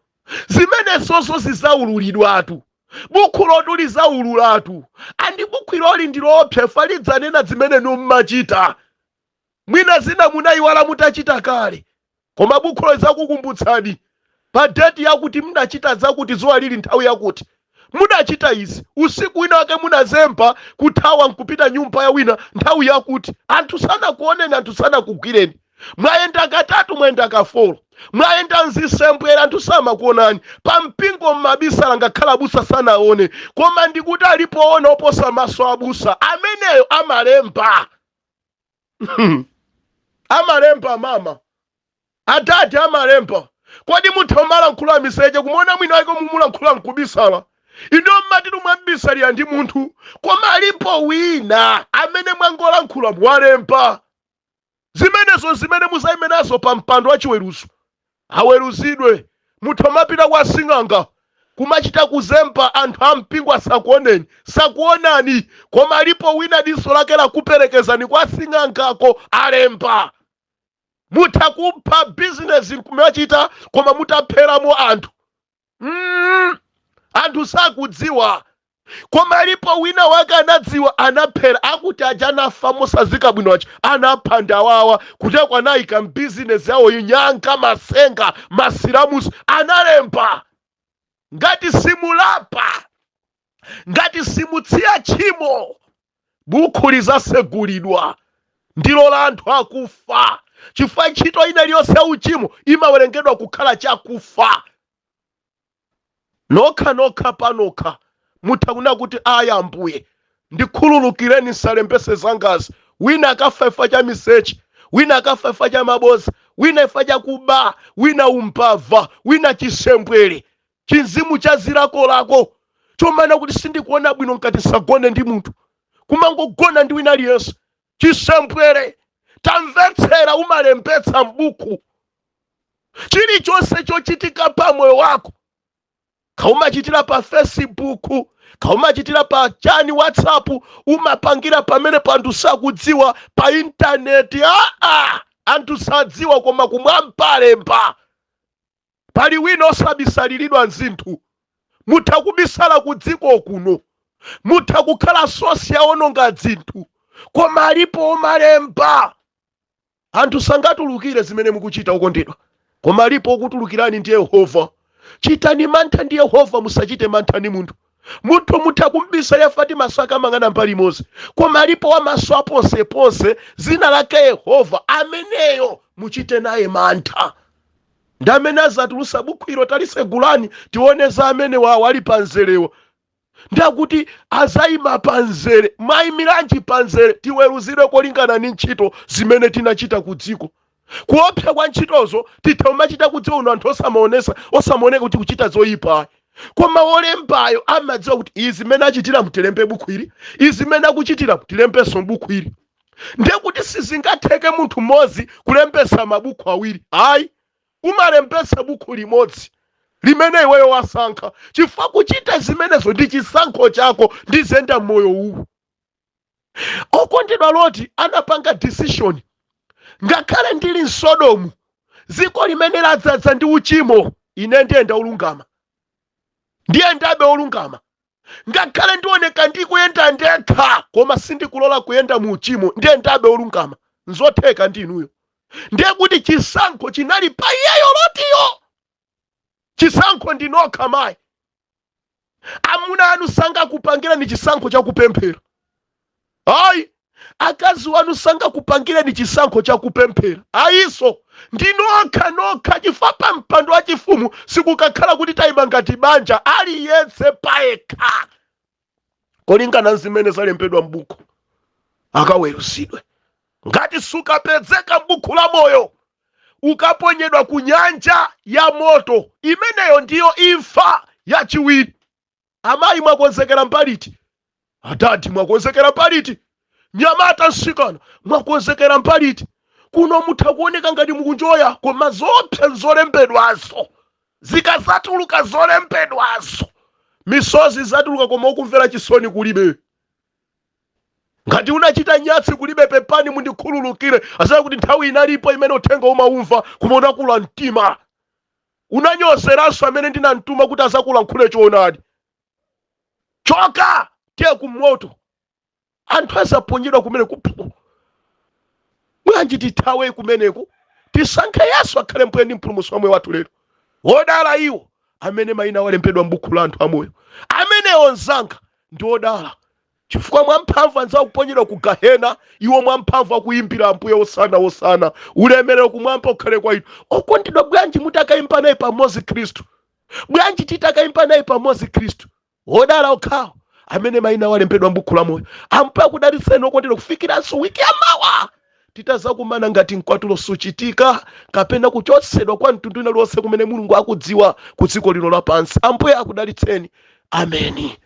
Zimenezozo zizaululidwatu. Bukhu lotu lizaululatu, and bukhu iloli ndi loopsa, lidzanena zimene nummachita. Mwina zina munayiwala mutachita kale, koma bukhulo lidzakukumbutsani pa date yakuti munachita zakuti, zuwa lili, nthawi yakuti munachita izi, usiku wina wake munazemba kuthawa nkupita nyumba ya wina nthawi yakuti, anthu sanakuoneni, anthu sanakugwireni. Mwayenda katatu, mwayenda ka four, mwayenda mzisembwera, anthu samakuonani. Pa mpingo mmabisala, ngakhala abusa sanaone, koma ndikuti alipoona oposa maso abusa. Ameneyo amalemba, amalemba. Mama, adadi amalemba. Kodi mutha umalankhula miseche, kumuona mwina wake mumulankhula nkubisala? Ino mmatitu mwambisalira ndi munthu, koma alipo wina amene mwangolankhula mwalemba. Zimenezo zimene muzayime nazo pa mpando wa chiweruzo, aweruzidwe. Mutha umapita kwa sing'anga, kumachita kuzemba anthu ampingo asakuoneni, sakuonani, koma alipo wina diso lake lakuperekezani kwa sing'angako, alemba. Mutha kupha bizinesi kumachita, koma mutapheramo anthu, anthu sakudziwa. Koma alipo wina wake anadziwa, anaphera akuti aja anafa mosazika bwino aja anapha ndawawa kuteko anayika mbizinesi yawo inyanga masenga masilamusi analemba ngati simulapa, ngati simutsiya tchimo, bukhu lizasegulidwa ndilo la anthu akufa, chifukwa ntchito ina iliyonse ya uchimo imawerengedwa kukhala chakufa. Nokha nokha panokha mutha kunena kuti, "Aya Ambuye, ndikhululukireni, nsalembese zangazi." Wina akafa chifukwa cha miseche, wina akafa chifukwa cha maboza, wina chifukwa cha kuba, wina umbava, wina chisembwere, chinzimu cha zilakolako chomana kuti sindikuona bwino nkati sagone ndi munthu, kumangogona ndi wina aliyense, chisembwere. Tamvetsera, umalembetsa m'buku chilichonse chochitika pa moyo wako, kaumachitira pa Facebook, kaumachitira pa chani, WhatsApp, umapangira pamene panthu sakudziwa pa intaneti. Aa, anthu sadziwa, koma kumwampalemba pali wina osabisaliridwa mzinthu. Mutha kubisala ku dziko kuno, mutha kukhala source yaononga zinthu, koma alipo omalemba. Anthu sangatulukire zimene mukuchita, okondedwa, koma alipo okutulukirani ndi Yehova. Chitani mantha ndi Yehova, musachite mantha ndi munthu. Munthu mutha kumbisa yafati maso akamang'ana mbali imodzi, koma alipo wamaso aponseponse, zina lake Yehova. Ameneyo muchite naye mantha, ndi amene azatulusa bukhu ilo. Talisegulani tione za amene wawo ali panzerewo. Ndakuti azayima panzere. Mwayimiranji panzere? Tiweruzidwe kolingana ndi ntchito zimene tinachita ku dziko. Kuopsa kwa ntchitozo titha kumachita ku dziko uno, anthu osamaonesa, osamaoneka kuti kuchita zoyipa, koma wolembayo amadziwa kuti izi zimene achitira mtilembe bukhu ili, izi zimene akuchitira tilembenso bukhu ili. Ndiye kuti sizingatheke munthu mmodzi kulembesa mabuku awiri, ayi. Umalembesa buku limodzi limene iweyo wasankha, chifukwa kuchita zimenezo ndi chisankho chako. Ndizenda moyo uwu. Okondedwa, Loti anapanga decision: ngakhale ndili mSodomu, dziko limene ladzaza ndi uchimo, ine ndiyenda olungama, ndiyendabe olungama. Ngakhale ndioneka ndikuyenda ndekha, koma sindikulola kuyenda mu uchimo, ndiyendabe olungama. Nzotheka ndi inuyo. Ndiye kuti chisankho chinali pa iyeyo Lotiyo. Chisankho ndinokha mayi. Amuna anu sangakupangireni chisankho chakupemphera, ayi. Akazi wanu sangakupangireni chisankho chakupemphera, ayiso. Ndinokha nokha, chifukwa pa mpando wachifumu sikukakhala kuti tayima ngati banja, aliyense payekha kolingana zimene zalembedwa m'buku akaweruzidwe. Ngati sukapezeka m'buku la moyo, ukaponyedwa ku nyanja ya moto. Imeneyo ndiyo imfa yachiwiri. Amayi, mwakonzekera mpaliti? Adadi, mwakonzekera mpaliti? Nyamata, msikana, mwakonzekera mpaliti? Kuno mutha kuoneka ngati mukunjoya, koma zopsa nzolembedwazo zikazatuluka, zolembedwazo, misozi zatuluka, koma ukumvera chisoni kulibe. Ngati unachita nyatsi, kulibe "Pepani, mundikhululukire." Asati kuti nthawi inalipo imene uthenga umaumva, koma unakula mtima, unanyozeranso amene ndinamtuma kuti azakulankhule choonadi. Choka, tiye kumoto. Anthu azaponyedwa kumene kuphu. Bwanji tithawe kumeneko? Tisankhe Yesu akhale mbuye ndi mpulumutsi wa moyo wathu lero. Wodala iwo amene mayina walembedwa m'buku la anthu amoyo. Amenewo mzanga ndi odala, chifukwa mwamphamvu anzawo kuponyedwa ku gahena, iwo mwamphamvu akuyimbira Ambuye, "Hosana, hosana, ulemerero kumwamba ukhale kwa inu." Okondedwa, bwanji mutakayimba naye pamodzi Khristu? Bwanji titakayimba naye pamodzi Khristu? Wodala okhawo amene mayina walembedwa m'buku la moyo. Ambuye akudalitseni, okondedwa, kufikiranso wiki yamawa titazakumana, ngati mkwatulo suchitika kapena kuchotsedwa kwa mtundu ina lonse kumene Mulungu akudziwa ku dziko lino lapansi. Ambuye akudalitseni. Ameni.